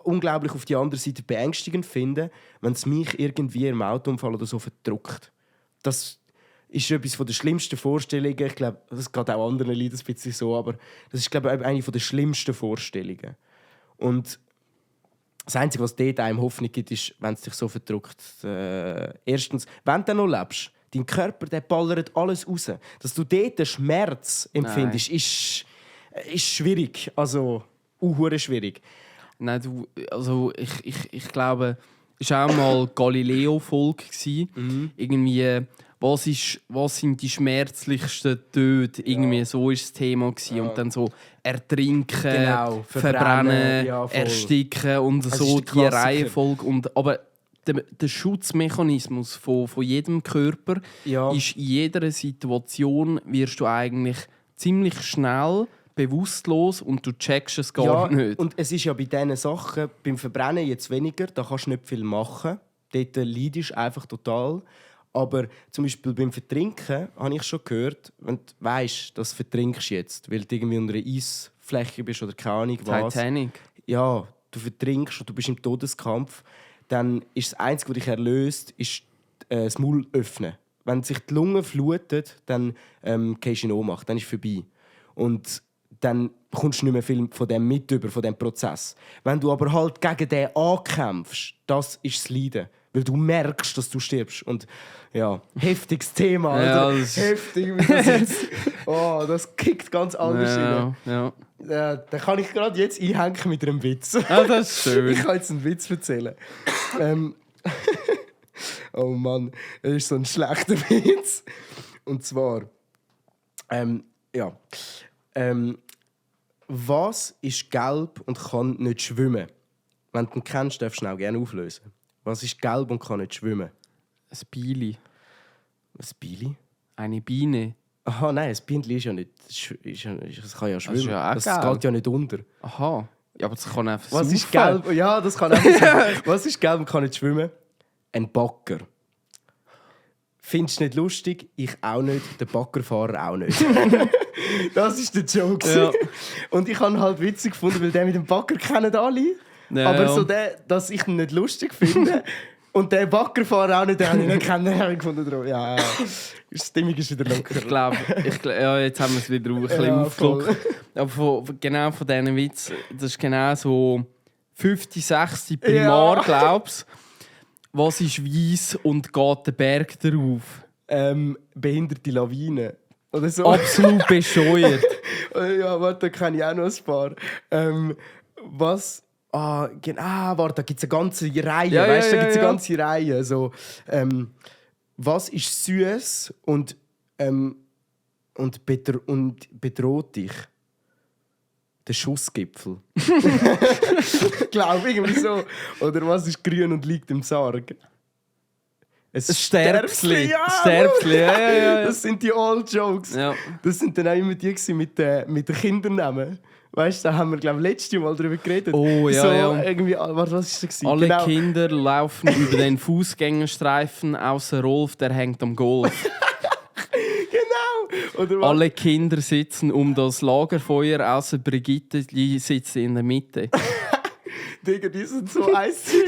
unglaublich auf die andere Seite beängstigend finde, wenn es mich irgendwie im Autounfall oder so verdrückt. Das ist etwas der schlimmsten Vorstellungen. Ich glaube, das geht auch anderen Leuten ein bisschen so, aber das ist, glaube ich, eine der schlimmsten Vorstellungen. Und das Einzige, was dort einem Hoffnung gibt, ist, wenn es dich so verdrückt. Erstens, wenn du noch lebst, dein Körper der ballert alles raus. Dass du dort den Schmerz empfindest, ist schwierig. Also, schwierig. Nein, also ich glaube, es war auch mal Galileo-Folge. Irgendwie, was sind die schmerzlichsten Töte? Irgendwie so war das Thema. Und dann so ertrinken, verbrennen, ersticken und das so die Reihenfolge. Aber der Schutzmechanismus von jedem Körper ist in jeder Situation, wirst du eigentlich ziemlich schnell bewusstlos und du checkst es gar nicht. Und es ist ja bei diesen Sachen, beim Verbrennen jetzt weniger, da kannst du nicht viel machen. Dort leidest du einfach total. Aber zum Beispiel beim Vertrinken habe ich schon gehört, wenn du weisst, dass du vertrinkst jetzt, weil du irgendwie unter einer Eisfläche bist oder keine Ahnung was. Titanic. Ja, du vertrinkst und du bist im Todeskampf, dann ist das Einzige, was dich erlöst, ist das Maul öffnen. Wenn sich die Lunge flutet, dann gehst du in Ohnmacht, dann ist es vorbei. Und dann bekommst du nicht mehr viel von dem mit über, von dem Prozess. Wenn du aber halt gegen den ankämpfst, das ist das Leiden. Weil du merkst, dass du stirbst. Und ja, heftiges Thema. Alter. Ja, das heftig. Wie das jetzt. Oh, das kickt ganz anders rein. Ja. Da kann ich gerade jetzt einhängen mit einem Witz. Ah, das ist schön. Ich kann jetzt einen Witz erzählen. Oh Mann, das ist so ein schlechter Witz. Und zwar, was ist gelb und kann nicht schwimmen? Wenn du ihn kennst, darfst du ihn auch gerne auflösen. Was ist gelb und kann nicht schwimmen? Ein Bieli. Ein Bieli? Eine Biene. Aha, nein, ein Bienchen ist ja nicht. Das kann ja schwimmen. ja auch das gelb. geht ja nicht unter. Aha. Ja, aber das kann einfach Was ist saufen. gelb? Ja, das kann auch sein. Was ist gelb und kann nicht schwimmen? Ein Bagger. Findest du nicht lustig? Ich auch nicht. Der Baggerfahrer auch nicht. Das ist der Joke. Ja. Und ich habe ihn halt witzig gefunden, weil der mit dem Bagger kennen alle. Ja, aber ja. so der, dass ich ihn nicht lustig finde und der Baggerfahrer auch nicht, den habe ich nicht kennen, habe ich gefunden. Ja, die Stimmung ist wieder locker. Ich glaube, ja, jetzt haben wir es wieder ein bisschen Ja, aufgelockt. Aber genau von diesen Witz, das ist genau so 5., 6. Primar, Ja. glaubst du. Was ist weiss und geht der Berg darauf? Behinderte Lawine. Oder so. Absolut bescheuert. Ja, warte, da kenne ich auch noch ein paar. Was? Genau, warte, da gibt es eine ganze Reihe. Ja, weißt du, ja, da gibt es ja. eine ganze Reihe. So, was ist süß und bedroht dich? Der Schussgipfel. Ich glaube, irgendwie so. Oder was ist grün und liegt im Sarg? Ein Sterbsli. Ja, Sterbsli, ja. Das sind die Old Jokes. Ja. Das sind dann auch immer die mit den Kindernamen. Weißt du, da haben wir, glaube ich, letztes Mal darüber geredet. Oh, ja, so, ja. Irgendwie, was war das? Alle Genau. Kinder laufen über den Fußgängerstreifen, außer Rolf, der hängt am Golf. Genau. Oder was? Alle Kinder sitzen um das Lagerfeuer, außer Brigitte, die sitzt in der Mitte. Digga, die sind so eisig.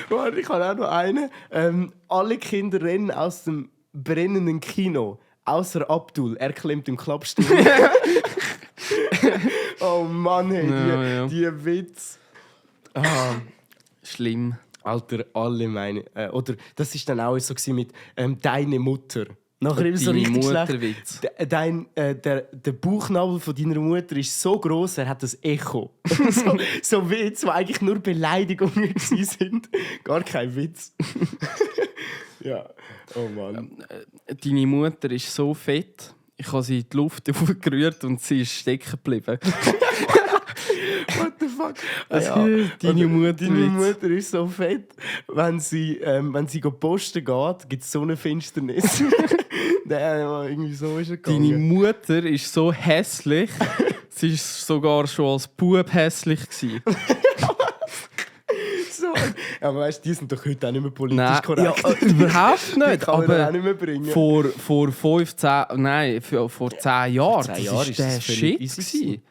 Warte, ich habe auch noch einen. Alle Kinder rennen aus dem brennenden Kino, außer Abdul. Er klemmt im Klappstuhl. Oh Mann, hey, Ja, die Witz. Schlimm. Alter, alle meine. Oder das ist dann auch so gewesen mit deine Mutter. Nachher eben so Deine richtig schlecht. Mutterwitz. Der Bauchnabel von deiner Mutter ist so groß, er hat das Echo. so Witze, die eigentlich nur Beleidigungen sind. Gar kein Witz. Ja, oh Mann. Deine Mutter ist so fett, ich habe sie in die Luft gerührt und sie ist stecken geblieben. What the fuck? Deine Mutter Deine Mutter ist so fett, wenn sie posten geht, gibt es so eine Finsternis. Irgendwie so ist er Deine gegangen. Mutter ist so hässlich, sie war sogar schon als Bub hässlich gewesen. So. Aber weißt du, die sind doch heute auch nicht mehr politisch Nein, korrekt. ja, überhaupt Die nicht. kann man auch Aber nicht mehr bringen. vor 10 Jahren, Vor 10 das Jahren war ist der das völlig Shit easy gewesen. gewesen.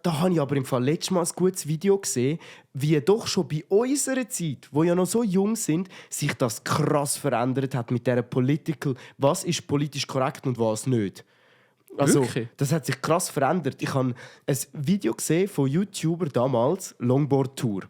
Da habe ich aber im Fall letztes Mal ein gutes Video gesehen, wie doch schon bei unserer Zeit, wo ja noch so jung sind, sich das krass verändert hat mit dieser Political, was ist politisch korrekt und was nicht. Also, Wirklich? das hat sich krass verändert. Ich habe ein Video gesehen von YouTuber damals, Longboard Tour.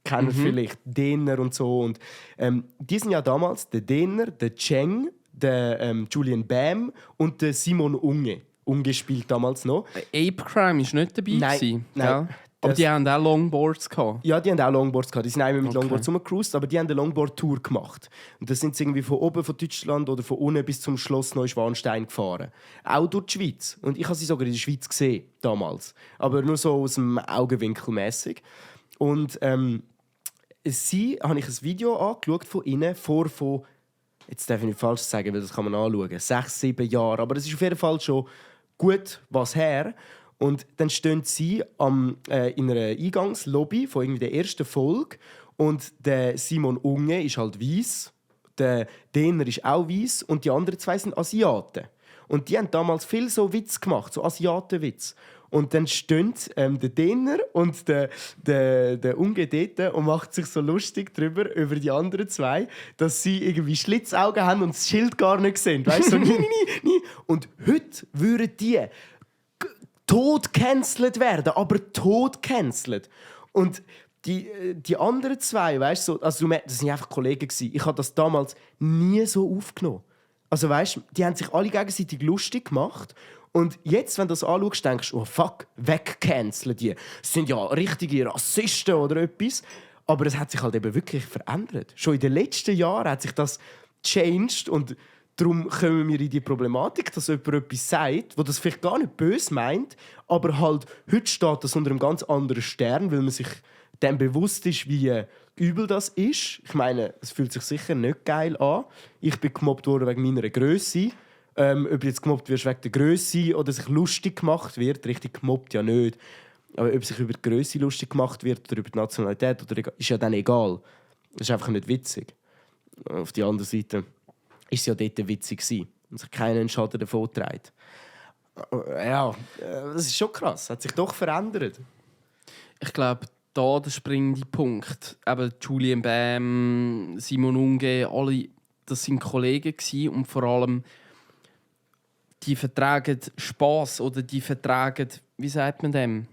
Kennen vielleicht Denner und so. Und, die sind ja damals der Denner, der Cheng, der Julian Bam und der Simon Unge. Unge spielt damals noch. Ape Crime war nicht dabei. Nein, gewesen, nein. gell? Aber Das- die haben auch Longboards gehabt. Ja, die haben auch Longboards gehabt. Die sind einmal mit Okay. Longboards rumgecruised, aber die haben eine Longboard-Tour gemacht. Und das sind sie irgendwie von oben von Deutschland oder von unten bis zum Schloss Neuschwanstein gefahren. Auch durch die Schweiz. Und ich habe sie sogar in der Schweiz gesehen, damals. Aber nur so aus dem Augenwinkel mäßig. Und sie habe ich ein Video angeschaut von ihnen von, jetzt darf ich nicht falsch sagen, weil das kann man anschauen, 6, 7 Jahre. Aber es ist auf jeden Fall schon gut was her. Und dann stehen sie in einer Eingangslobby von irgendwie der ersten Folge. Und der Simon Unge ist halt weiss, der Denner ist auch weiss und die anderen 2 sind Asiaten. Und die haben damals viel so Witz gemacht, so Asiatenwitz. Und dann stehen der Dinner und der Ungedete und macht sich so lustig über die anderen zwei, dass sie irgendwie Schlitzaugen haben und das Schild gar nicht sehen. Weißt du, so, nie. Und heute würden die tot gecancelt werden, aber tot gecancelt. Und die anderen zwei, weißt du, also das waren einfach Kollegen. Ich habe das damals nie so aufgenommen. Also weißt, die haben sich alle gegenseitig lustig gemacht. Und jetzt, wenn du das anschaust, denkst du, oh fuck, wegcanceln die. Das sind ja richtige Rassisten oder etwas. Aber es hat sich halt eben wirklich verändert. Schon in den letzten Jahren hat sich das changed und darum kommen wir in die Problematik, dass jemand etwas sagt, wo das vielleicht gar nicht böse meint, aber halt heute steht das unter einem ganz anderen Stern, weil man sich dem bewusst ist, wie übel das ist. Ich meine, es fühlt sich sicher nicht geil an. Ich bin gemobbt worden wegen meiner Grösse. Ob du jetzt gemobbt wirst wegen der Grösse oder sich lustig gemacht wird, richtig gemobbt ja nicht. Aber ob sich über die Grösse lustig gemacht wird oder über die Nationalität, ist ja dann egal. Das ist einfach nicht witzig. Auf der anderen Seite war es ja dort witzig und sich keinen Schaden davon trägt. Ja, das ist schon krass. Hat sich doch verändert. Ich glaube, da der springende Punkt. Eben Julian Bam, Simon Unge, alle, das waren Kollegen gewesen, und vor allem die vertragen Spass oder die vertragen, wie sagt man dem?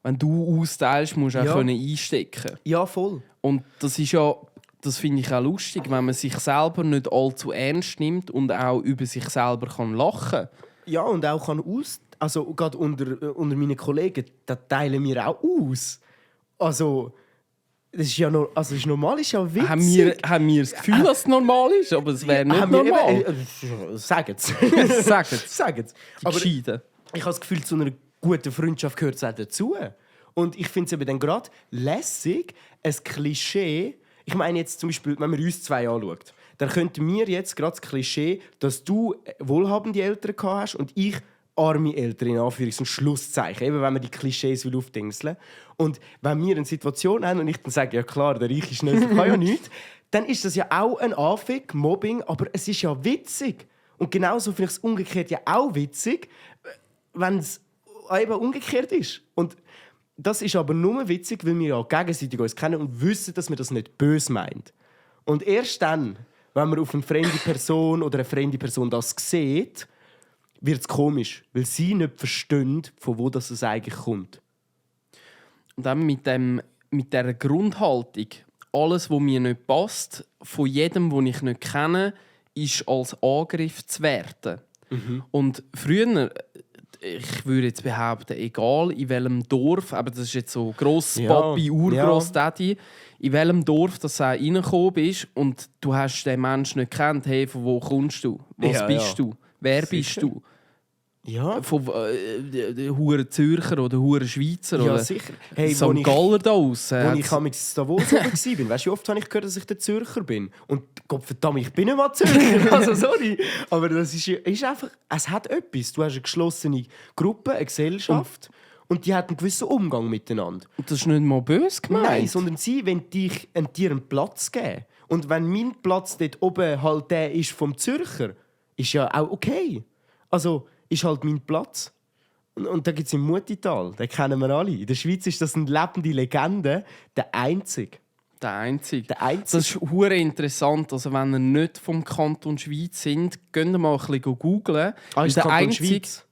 Wenn du austeilst, musst du auch einstecken. Ja, voll. Und das ist ja, das finde ich auch lustig, wenn man sich selber nicht allzu ernst nimmt und auch über sich selber kann lachen. Ja, und auch kann also gerade unter meinen Kollegen, da teilen wir auch aus. Also das ist ja das ist normal, ist ja witzig. Haben wir das Gefühl, dass es normal ist, aber es wäre nicht normal. Sagen Sie. Sagen Sie. Aber ich habe das Gefühl, zu einer guten Freundschaft gehört es auch dazu. Und ich finde es eben dann gerade lässig, ein Klischee. Ich meine jetzt zum Beispiel, wenn man uns zwei anschaut, dann könnten wir jetzt gerade das Klischee, dass du wohlhabende Eltern gehabt hast und ich arme Eltern, in Anführungs- und Schlusszeichen. Eben, wenn man die Klischees aufdingseln will. Und wenn wir eine Situation haben und ich dann sage, ja klar, der reiche Schnösel kann ja nichts, dann ist das ja auch ein Anfick, Mobbing, aber es ist ja witzig. Und genauso finde ich es umgekehrt ja auch witzig, wenn es eben umgekehrt ist. Und das ist aber nur witzig, weil wir ja gegenseitig uns kennen und wissen, dass man das nicht böse meint. Und erst dann, wenn man auf eine fremde Person oder eine fremde Person das sieht, wird es komisch, weil sie nicht verstehen, von wo das eigentlich kommt. Und dann mit dieser Grundhaltung, alles, was mir nicht passt, von jedem, den ich nicht kenne, ist als Angriff zu werten. Mhm. Und früher, ich würde jetzt behaupten, egal in welchem Dorf, aber das ist jetzt so Grosspapi, Urgrossdaddy, in welchem Dorf du reingekommen bist und du hast den Menschen nicht gekannt, hey, von wo kommst du? Was bist du? Wer bist du? Ja. Von Huren Zürcher oder Huren Schweizer ja, oder sicher. Hey, St. Galler da aus. Als ich in Davos war, weißt du, wie oft habe ich gehört, dass ich der Zürcher bin? Und Gottverdammt, ich bin nicht mal Zürcher. Also sorry. Aber das ist einfach, es hat etwas. Du hast eine geschlossene Gruppe, eine Gesellschaft. Und die hat einen gewissen Umgang miteinander. Und das ist nicht mal böse gemeint. Nein, sondern sie wollen dir einen Platz geben. Und wenn mein Platz dort oben halt der ist vom Zürcher, ist ja auch okay. Also ist halt mein Platz. Und da gibt es im Mutital, den kennen wir alle. In der Schweiz ist das eine lebende Legende, der Einzige. Der Einzige. Das ist hure interessant. Also wenn ihr nicht vom Kanton Schweiz sind, könnt ihr mal ein bisschen googlen. Ist der Kanton Schweiz?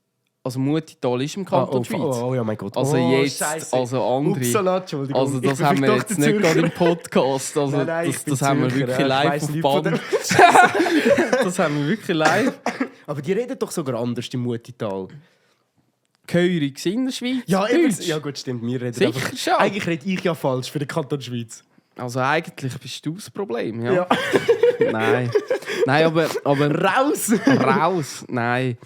Also Mutital ist im Kanton Schweiz. Oh ja, mein Gott. Also jetzt, Scheisse. Also andere. Upsala, Entschuldigung. Also das haben wir jetzt nicht gerade im Podcast. Also nein, das haben wir wirklich live auf Band. Das haben wir wirklich live. Aber die reden doch sogar anders im Mutital. Gehörig in der Schweiz? Ja, eben. Ja gut, stimmt. Wir reden sicher einfach, schon. eigentlich rede ich ja falsch für den Kanton Schweiz. Also eigentlich bist du das Problem, ja? Ja. Nein, aber raus! Raus, nein.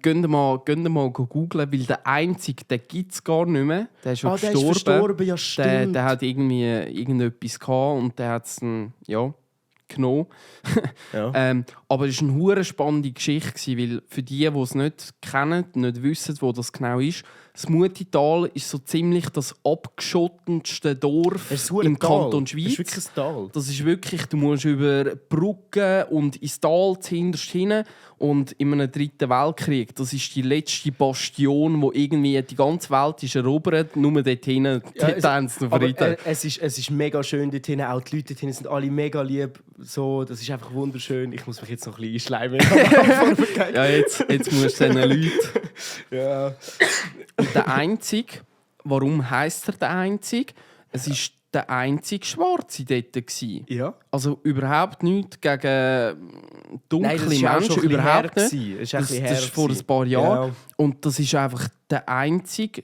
Gehen mal googlen, weil der Einzige, den gibt es gar nicht mehr. Der ist schon gestorben. Der ist verstorben, ja stimmt. Der hat irgendwie irgendetwas gehabt und der hat es genommen. Ja. Aber es war eine hure spannende Geschichte, weil für die es nicht kennen, nicht wissen, wo das genau ist, das Mutital ist so ziemlich das abgeschottendste Dorf im Kanton Schweiz. Das ist wirklich ein Tal. Das ist wirklich, du musst über Brücken und ins Tal zuhinterst hin. Und in einem 3. Weltkrieg, das ist die letzte Bastion, wo irgendwie die ganze Welt ist erobert. Nur dort hinten, dort haben sie noch Frieden. Es ist mega schön dort hinten. Auch die Leute dort hinten sind alle mega lieb. So, das ist einfach wunderschön. Ich muss mich jetzt noch ein bisschen einschleimen. Ja, jetzt musst du diesen Leuten... Ja. Und der Einzige, warum heisst er der Einzige? Es war der einzige Schwarze dort. Ja. Also überhaupt nichts gegen dunkle Nein, das ist auch Menschen, schon ein bisschen überhaupt her nicht. gewesen. Das ist Das ist vor ein paar Jahren. Ja. Und das ist einfach der einzige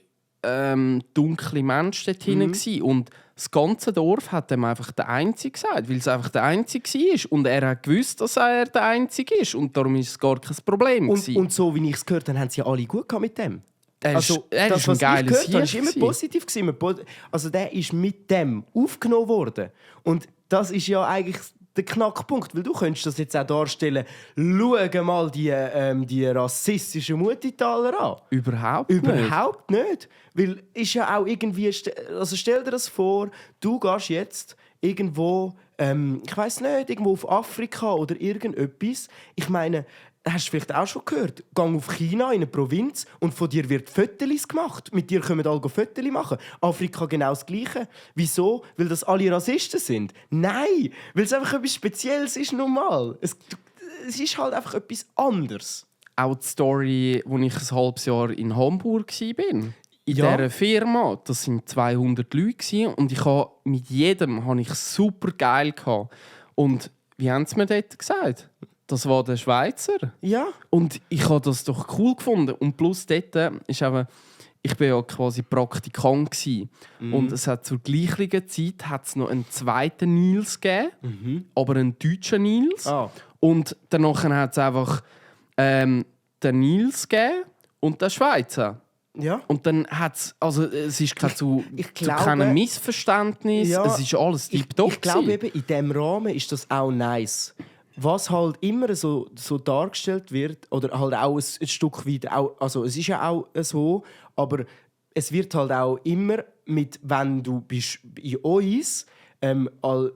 dunkle Mensch dort hinten gewesen. Und das ganze Dorf hat ihm einfach der Einzige gesagt, weil es einfach der Einzige war. Und er hat gewusst, dass er der Einzige ist. Und darum war es gar kein Problem. Und so wie ich es gehört habe, haben sie ja alle gut gehabt mit dem. Er ist ein was ich geiler gehört habe, ist Sieg immer gewesen. positiv gewesen. Also der ist mit dem aufgenommen worden. Und das ist ja eigentlich der Knackpunkt, weil du könntest das jetzt auch darstellen. Schau mal die rassistischen Mutitaler an. Überhaupt nicht. Überhaupt nicht. Weil ist ja auch irgendwie... Also stell dir das vor, du gehst jetzt irgendwo... ich weiss nicht, irgendwo auf Afrika oder irgendetwas. Ich meine... Hast du vielleicht auch schon gehört? Gang auf China, in eine Provinz, und von dir wird Fotos gemacht. Mit dir können alle Fotos machen. Afrika genau das Gleiche. Wieso? Weil das alle Rassisten sind? Nein! Weil es einfach etwas Spezielles ist, normal. Es ist halt einfach etwas anderes. Auch die Story, als ich ein halbes Jahr in Hamburg war. In Ja. dieser Firma, das waren 200 Leute und mit jedem hatte ich super geil. Und wie haben sie mir dort gesagt? Das war der Schweizer. Ja. Und ich habe das doch cool gefunden. Und plus dort ist eben, ich war ja quasi Praktikant gewesen. Und es hat zur gleichen Zeit hat's noch einen zweiten Nils gegeben, aber einen deutschen Nils. Ah. Und danach hat es einfach den Nils gegeben und den Schweizer. Ja. Und dann hat's, also es ist zu keinem Missverständnis, Ja, es ist alles tipptopp. Ich glaube eben, in diesem Rahmen ist das auch nice. Was halt immer so dargestellt wird, oder halt auch ein Stück weit, also es ist ja auch so, aber es wird halt auch immer wenn du bist in uns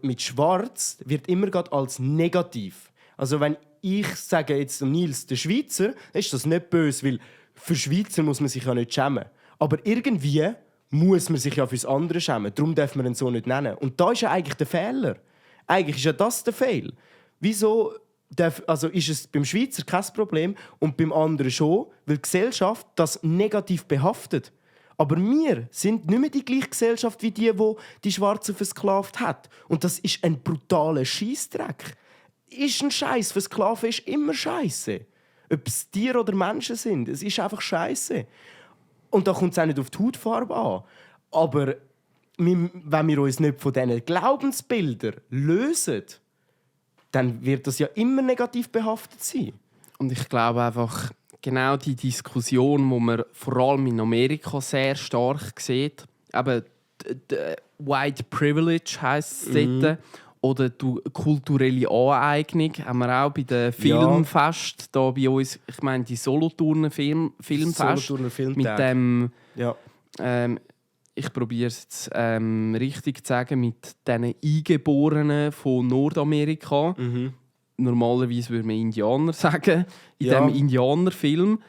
mit Schwarz, wird immer gerade als negativ. Also wenn ich sage jetzt Nils, der Schweizer, dann ist das nicht böse, weil für Schweizer muss man sich ja nicht schämen. Aber irgendwie muss man sich ja fürs andere schämen. Darum darf man ihn so nicht nennen. Und da ist ja eigentlich der Fehler. Eigentlich ist ja das der Fehler. Wieso ist es beim Schweizer kein Problem und beim anderen schon? Weil die Gesellschaft das negativ behaftet. Aber wir sind nicht mehr die gleiche Gesellschaft wie die Schwarzen versklavt hat. Und das ist ein brutaler Scheissdreck. Ist ein Scheiß. Versklaven ist immer Scheiße. Ob es Tiere oder Menschen sind, es ist einfach Scheiße. Und da kommt es auch nicht auf die Hautfarbe an. Aber wenn wir uns nicht von diesen Glaubensbildern lösen, dann wird das ja immer negativ behaftet sein. Und ich glaube einfach, genau die Diskussion, die man vor allem in Amerika sehr stark sieht, eben White Privilege heisst es dort, oder die kulturelle Aneignung, haben wir auch bei den Filmfest da bei uns, ich meine die Solothurner Filmfest, Solothurner Filmtag. mit dem, Ja. ich probiere es jetzt richtig zu sagen, mit diesen Eingeborenen von Nordamerika. Normalerweise würde man Indianer sagen. In Ja. diesem Indianerfilm,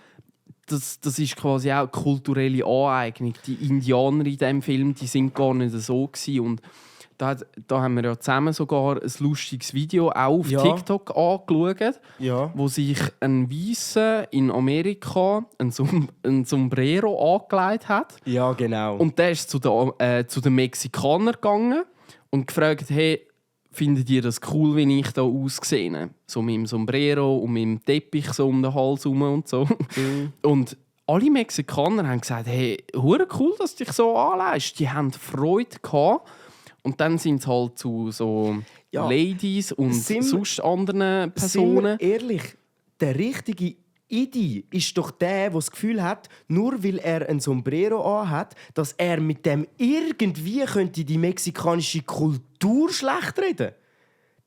das ist quasi auch kulturelle Aneignung. Die Indianer in diesem Film, die sind gar nicht so gewesen. Und da haben wir ja zusammen sogar ein lustiges Video auch auf TikTok angeschaut, wo sich ein Weisser in Amerika ein Sombrero angelegt hat. Ja, genau. Und der ist zu den Mexikanern gegangen und gefragt, hey, findet ihr das cool, wie ich da aussehe? So mit dem Sombrero und mit dem Teppich so um den Hals herum und so. Und alle Mexikaner haben gesagt, hey, hure cool, dass du dich so anlegst. Die haben Freude gehabt. Und dann sind es halt zu so Ladies und sonst anderen Personen. Sind wir ehrlich, der richtige Idi ist doch der das Gefühl hat, nur weil er ein Sombrero anhat, dass er mit dem irgendwie könnte die mexikanische Kultur schlecht reden.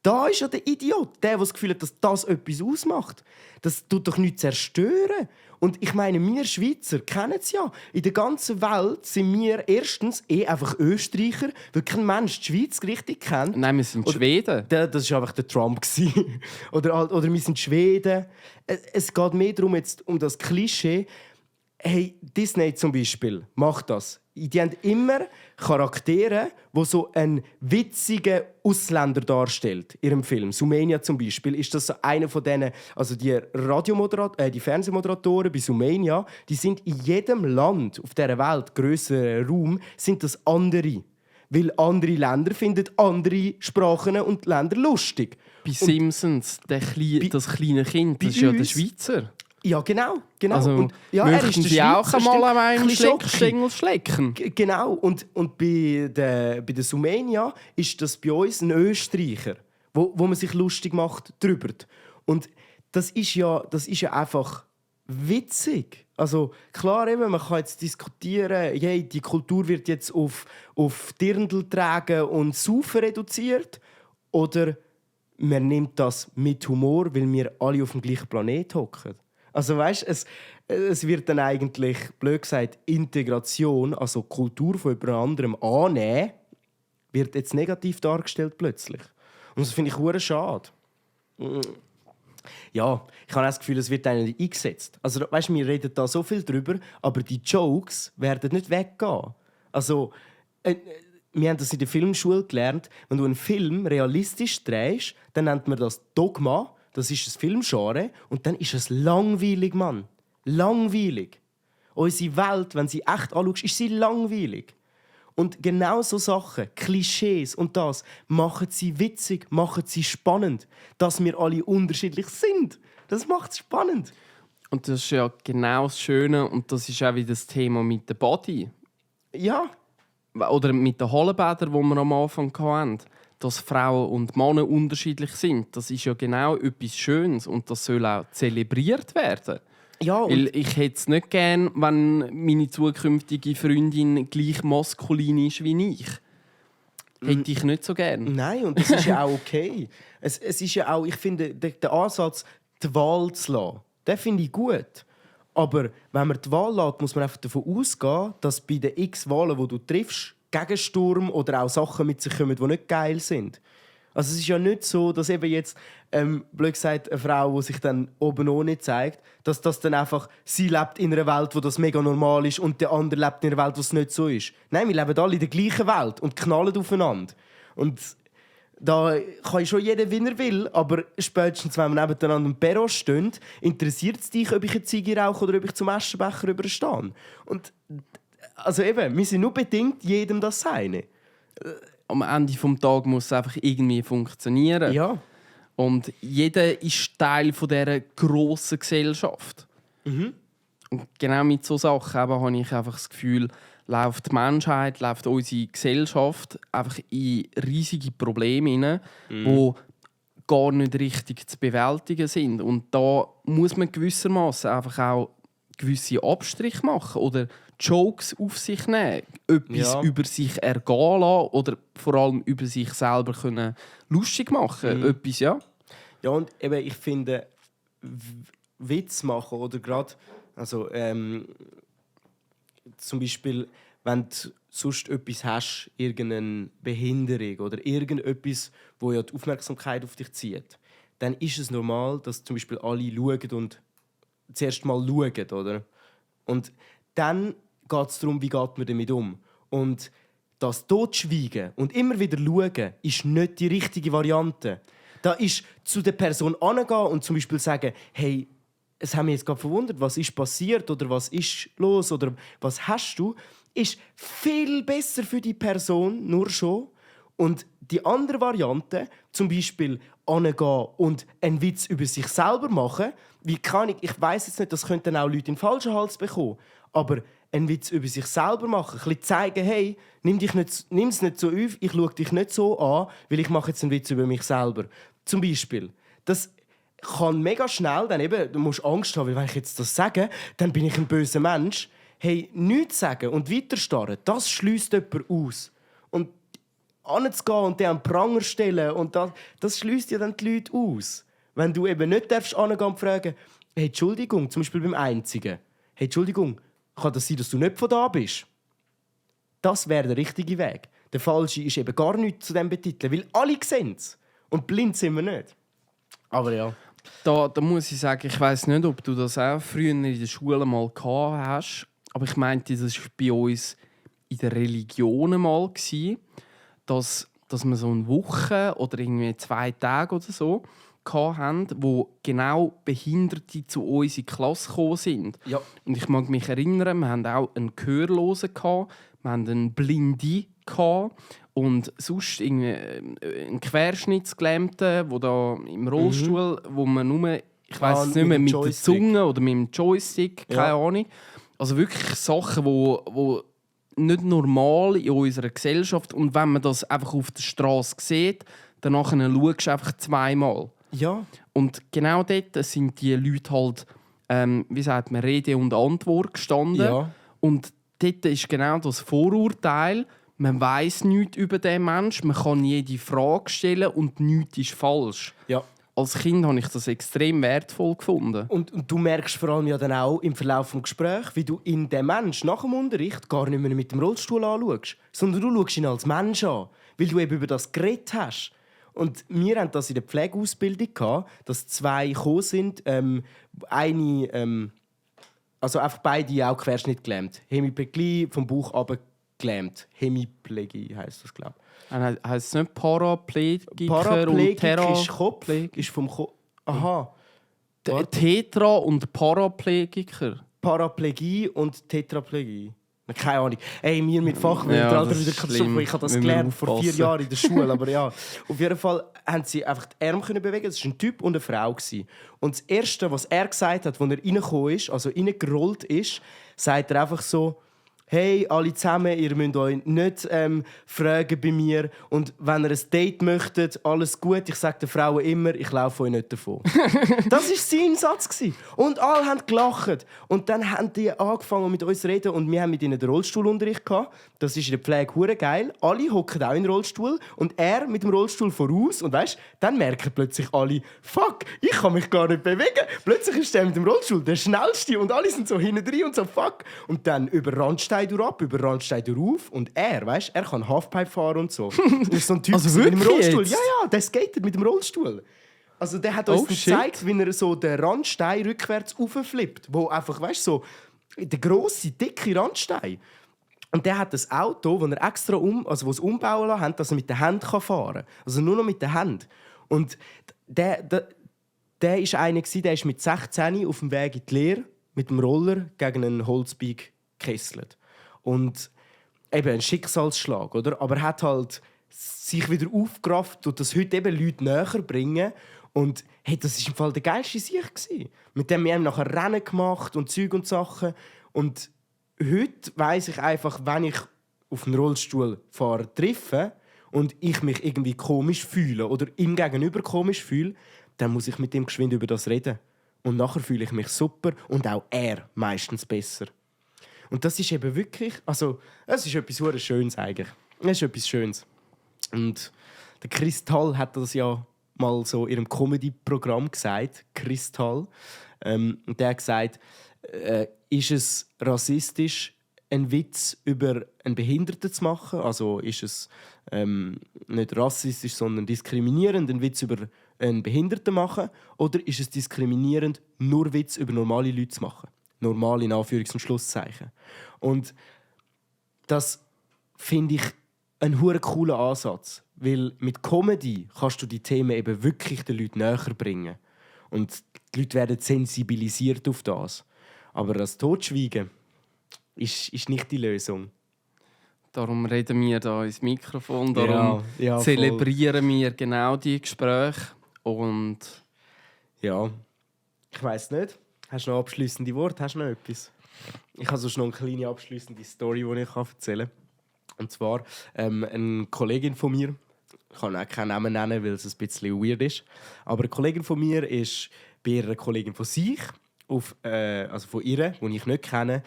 da ist ja der Idiot, der das Gefühl hat, dass das etwas ausmacht. Das tut doch nichts zerstören. Und ich meine, wir Schweizer kennen es ja. In der ganzen Welt sind wir erstens einfach Österreicher, weil kein Mensch die Schweiz richtig kennt. Nein, wir sind Schweden. Das war einfach der Trump. oder wir sind Schweden. Es geht mehr darum, jetzt um das Klischee. Hey, Disney zum Beispiel macht das. Die haben immer Charaktere, die so einen witzigen Ausländer darstellt in ihrem Film. Sumania zum Beispiel ist das so einer von denen, also die die Fernsehmoderatoren bei Sumania, die sind in jedem Land auf dieser Welt, grösseren Raum, sind das andere. Weil andere Länder finden andere Sprachen und Länder lustig. Bei Simpsons, das kleine Kind, das ist ja der Schweizer. Ja, genau. Also, und, ja, möchten Sie auch einmal an einem Schleckstängel schlecken? Genau. Und bei der Sumenia ist das bei uns ein Österreicher, wo man sich lustig macht drüber. Und das ist ja einfach witzig. Also klar, eben, man kann jetzt diskutieren, hey, die Kultur wird jetzt auf Dirndl tragen und Saufen reduziert. Oder man nimmt das mit Humor, weil wir alle auf dem gleichen Planet hocken. Also weißt, es wird dann eigentlich, blöd gesagt, Integration, also Kultur von jemand anderem annehmen, wird jetzt negativ dargestellt plötzlich. Und das finde ich hure schade. Ja, ich habe das Gefühl, es wird eigentlich eingesetzt. Also weißt, wir reden da so viel drüber, aber die Jokes werden nicht weggehen. Also wir haben das in der Filmschule gelernt, wenn du einen Film realistisch drehst, dann nennt man das Dogma. Das ist ein Filmgenre und dann ist es langweilig, Mann. Langweilig. Unsere Welt, wenn sie echt anschaust, ist sie langweilig. Und genau so Sachen, Klischees und das, machen sie witzig, machen sie spannend. Dass wir alle unterschiedlich sind, das macht es spannend. Und das ist ja genau das Schöne und das ist auch wieder das Thema mit dem Body. Ja. Oder mit den Hallenbädern, die wir am Anfang hatten. Dass Frauen und Männer unterschiedlich sind, das ist ja genau etwas Schönes und das soll auch zelebriert werden. Ja, weil ich hätte es nicht gern, wenn meine zukünftige Freundin gleich maskulin ist wie ich. Hätte ich nicht so gern. Nein, und das ist ja auch okay. Es ist ja auch, ich finde, der Ansatz, die Wahl zu lassen, den finde ich gut. Aber wenn man die Wahl lässt, muss man einfach davon ausgehen, dass bei den x-Wahlen, die du triffst, Gegensturm oder auch Sachen mit sich kommen, die nicht geil sind. Also es ist ja nicht so, dass eben jetzt, blöd gesagt, eine Frau, die sich dann oben ohne zeigt, dass das dann einfach, sie lebt in einer Welt, wo das mega normal ist und der andere lebt in einer Welt, wo es nicht so ist. Nein, wir leben alle in der gleichen Welt und knallen aufeinander. Und da kann schon jeder, wie er will, aber spätestens, wenn wir nebeneinander im Perro stehen, interessiert es dich, ob ich eine Ziege rauche oder ob ich zum Aschenbecher überstehe. Und also eben, wir sind nur bedingt jedem das Seine. Am Ende des Tages muss es einfach irgendwie funktionieren. Ja. Und jeder ist Teil dieser grossen Gesellschaft. Mhm. Und genau mit solchen Sachen habe ich einfach das Gefühl, läuft die Menschheit, läuft unsere Gesellschaft einfach in riesige Probleme hinein, die gar nicht richtig zu bewältigen sind. Und da muss man gewissermaßen einfach auch gewisse Abstriche machen oder Jokes auf sich nehmen, etwas über sich ergehen lassen oder vor allem über sich selber können lustig machen. Etwas, ja. Ja, und eben, ich finde, Witz machen oder gerade, also zum Beispiel, wenn du sonst etwas hast, irgendeine Behinderung oder irgendetwas, wo ja die Aufmerksamkeit auf dich zieht, dann ist es normal, dass zum Beispiel alle schauen und zuerst mal schauen, oder? Und dann geht es darum, wie geht man damit um. Und das Totschweigen und immer wieder schauen, ist nicht die richtige Variante. Da ist zu der Person angehen und zum Beispiel sagen, hey, es hat mich jetzt gerade verwundert, was ist passiert oder was ist los oder was hast du, ist viel besser für die Person, nur schon. Und die andere Variante, zum Beispiel angehen und einen Witz über sich selber machen, wie kann ich weiss jetzt nicht, das könnten auch Leute in den falschen Hals bekommen, aber einen Witz über sich selber machen, ein bisschen zeigen, hey, nimm es nicht so auf, ich schaue dich nicht so an, weil ich mache jetzt einen Witz über mich selber. Zum Beispiel. Das kann mega schnell, dann eben, du musst Angst haben, weil wenn ich jetzt das sage, dann bin ich ein böser Mensch. Hey, nichts sagen und weiterstarren, das schliesst jemanden aus. Und anzugehen und den an den Pranger stellen. Und das schließt ja dann die Leute aus. Wenn du eben nicht hingehen und fragen, hey, Entschuldigung, zum Beispiel beim Einzigen, hey, Entschuldigung, kann das sein, dass du nicht von da bist? Das wäre der richtige Weg. Der falsche ist eben gar nichts zu dem betiteln, weil alle sehen es. Und blind sind wir nicht. Aber ja. Da muss ich sagen, ich weiss nicht, ob du das auch früher in der Schule mal gehabt hast, aber ich meinte, das war bei uns in den Religionen mal, dass wir so eine Woche oder irgendwie 2 Tage oder so hatten, wo genau Behinderte zu uns in die Klasse gekommen sind. Ja. Und ich mag mich erinnern, wir hatten auch einen Gehörlosen, wir hatten einen Blinde und sonst irgendwie einen Querschnittsgelähmten, der da im Rollstuhl, wo man nur, ich weiss es nicht mehr, mit der Zunge oder mit dem Joystick, keine Ahnung. Also wirklich Sachen, wo nicht normal in unserer Gesellschaft, und wenn man das einfach auf der Straße sieht, dann schaust du einfach 2-mal. Ja. Und genau dort sind die Leute halt, wie sagt man, Rede und Antwort gestanden. Ja. Und dort ist genau das Vorurteil, man weiss nichts über den Menschen, man kann jede Frage stellen und nichts ist falsch. Ja. Als Kind habe ich das extrem wertvoll gefunden. Und du merkst vor allem ja dann auch im Verlauf des Gesprächs, wie du in den Menschen nach dem Unterricht gar nicht mehr mit dem Rollstuhl anschaust, sondern du schaust ihn als Mensch an, weil du eben über das geredet hast. Und wir hatten das in der Pflegeausbildung, dass 2 gekommen sind. Also einfach beide auch querschnittgelähmt. Hemiplegie, vom Bauch runter gelähmt. Hemiplegie heisst das, glaube ich. Heisst es nicht Paraplegiker Paraplegik und ist Kopf, ist vom Kopf. Aha. Tetra und Paraplegiker. Paraplegie und Tetraplegie. Keine Ahnung. Ey, mir mit Fachwörtern, Ja, Alter, das wieder ist Katastrophe. schlimm. Ich habe das Müssen wir gelernt vor 4 aufpassen. Jahren in der Schule. Aber ja, auf jeden Fall haben sie einfach die Arme bewegen. Das war ein Typ und eine Frau. Und das Erste, was er gesagt hat, als er reingekommen ist, also reingerollt ist, sagt er einfach so: «Hey, alle zusammen, ihr müsst euch nicht fragen bei mir. Und wenn ihr ein Date möchtet, alles gut. Ich sage den Frauen immer, ich laufe euch nicht davon.» Das war sein Satz. Und alle haben gelacht. Und dann haben die angefangen mit uns zu reden. Und wir haben mit ihnen den Rollstuhlunterricht gehabt. Das ist in der Pflege hure geil. Alle hocken auch in den Rollstuhl. Und er mit dem Rollstuhl voraus. Und weißt, dann merken plötzlich alle: «Fuck, ich kann mich gar nicht bewegen.» Plötzlich ist der mit dem Rollstuhl der Schnellste. Und alle sind so hinten drin und so «Fuck.» Und dann über Randstein ab, über Randstein auf. Und er kann Halfpipe fahren und so. Das ist so ein Typ Also mit dem Rollstuhl. jetzt? Ja, der skatet mit dem Rollstuhl. Also der hat uns Oh, gezeigt, wie er so den Randstein rückwärts aufflippt. Wo einfach, weißt du, so der grosse, dicke Randstein. Und der hat ein Auto, das er extra was umbauen lassen hat, dass er mit der Hand fahren kann. Also nur noch mit der Hand. Und der ist einer, der ist mit 16 auf dem Weg in die Lehre mit dem Roller gegen einen Holzbeig gekesselt. Und eben ein Schicksalsschlag, oder? Aber er hat halt sich wieder aufgerafft und das heute eben Leute näher bringen. Und hey, das war im Fall der geilste Sieg gewesen. Mit dem wir haben nachher Rennen gemacht und Zeug und Sachen. Und heute weiss ich einfach, wenn ich auf einen Rollstuhl fahre, treffe und ich mich irgendwie komisch fühle oder ihm gegenüber komisch fühle, dann muss ich mit ihm geschwind über das reden. Und nachher fühle ich mich super und auch er meistens besser. Und das ist eben wirklich, also es ist etwas sehr Schönes eigentlich. Es ist etwas Schönes. Und der Kristall hat das ja mal so in ihrem Comedy-Programm gesagt, Kristall. Und der hat gesagt, ist es rassistisch, einen Witz über einen Behinderten zu machen? Also ist es nicht rassistisch, sondern diskriminierend, einen Witz über einen Behinderten zu machen? Oder ist es diskriminierend, nur Witz über normale Leute zu machen? Normal in Anführungs- und Schlusszeichen. Und das finde ich einen hure coolen Ansatz, weil mit Comedy kannst du die Themen eben wirklich den Leuten näher bringen. Und die Leute werden sensibilisiert auf das. Aber das Totschweigen ist nicht die Lösung. Darum reden wir da ins Mikrofon, darum ja, zelebrieren wir genau die Gespräche. Und ja, ich weiss nicht. Hast du noch abschliessende Worte? Hast du noch etwas? Ich habe sonst noch eine kleine abschliessende Story, die ich erzählen kann. Und zwar eine Kollegin von mir, ich kann auch keinen Namen nennen, weil es ein bisschen weird ist, aber eine Kollegin von mir ist bei einer Kollegin von sich, also von ihr, die ich nicht kenne,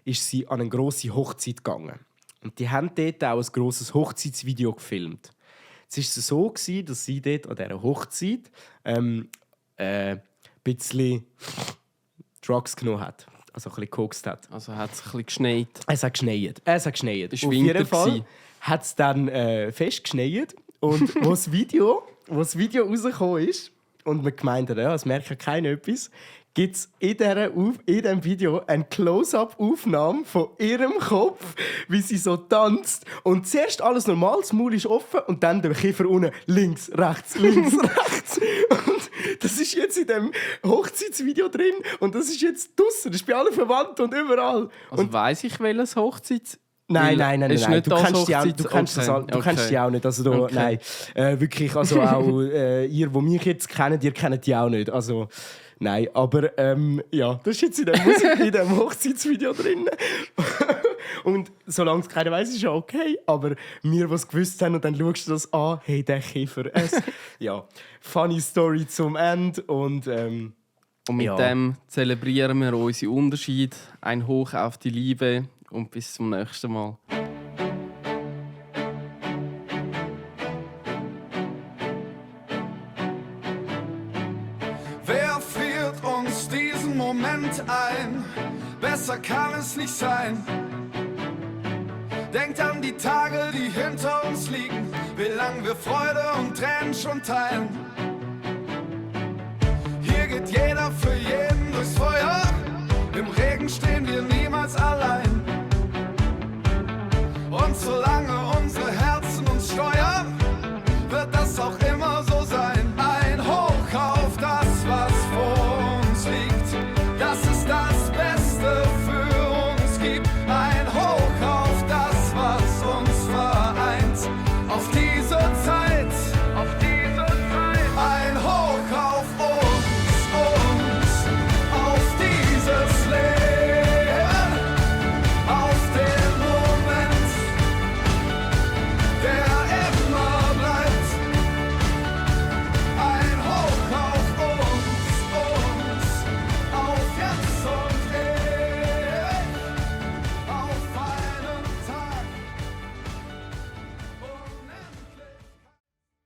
ist sie an eine grosse Hochzeit gegangen. Und die haben dort auch ein grosses Hochzeitsvideo gefilmt. Es war so, dass sie dort an dieser Hochzeit ein bisschen Drugs genommen hat. Also ein bisschen gekokst hat. Also hat es ein bisschen geschneit. Es hat geschneit. Auf Winter jeden Fall hat es dann fest geschneit. Und wo das Video rausgekommen ist und man gemeint hat, ja, es merkt ja keiner etwas, gibt es in diesem Video eine Close-up-Aufnahme von ihrem Kopf, wie sie so tanzt. Und zuerst alles normal, das Maul ist offen und dann der Kiefer unten links, rechts, links, rechts. Und das ist jetzt in dem Hochzeitsvideo drin und das ist jetzt draussen. Das ist bei allen Verwandten und überall. Also Und weiss ich, welches Hochzeits... Nein. Ist nicht Du das kennst die auch, Hochzeits- du kennst die auch nicht. Also da, Okay. nein, wirklich. Also auch ihr, die mich jetzt kennt, ihr kennt die auch nicht. Also nein, aber ja, das ist jetzt in dem Hochzeitsvideo drin. Und solange es keiner weiß, ist ja okay. Aber wir, die es gewusst haben, und dann schaust du das an, hey, der Kiefer. Ja, funny Story zum Ende und Und mit ja. dem zelebrieren wir unsere Unterschiede. Ein Hoch auf die Liebe und bis zum nächsten Mal. Wer friert uns diesen Moment ein? Besser kann es nicht sein. Denkt an die Tage, die hinter uns liegen, wie lang wir Freude und Tränen schon teilen.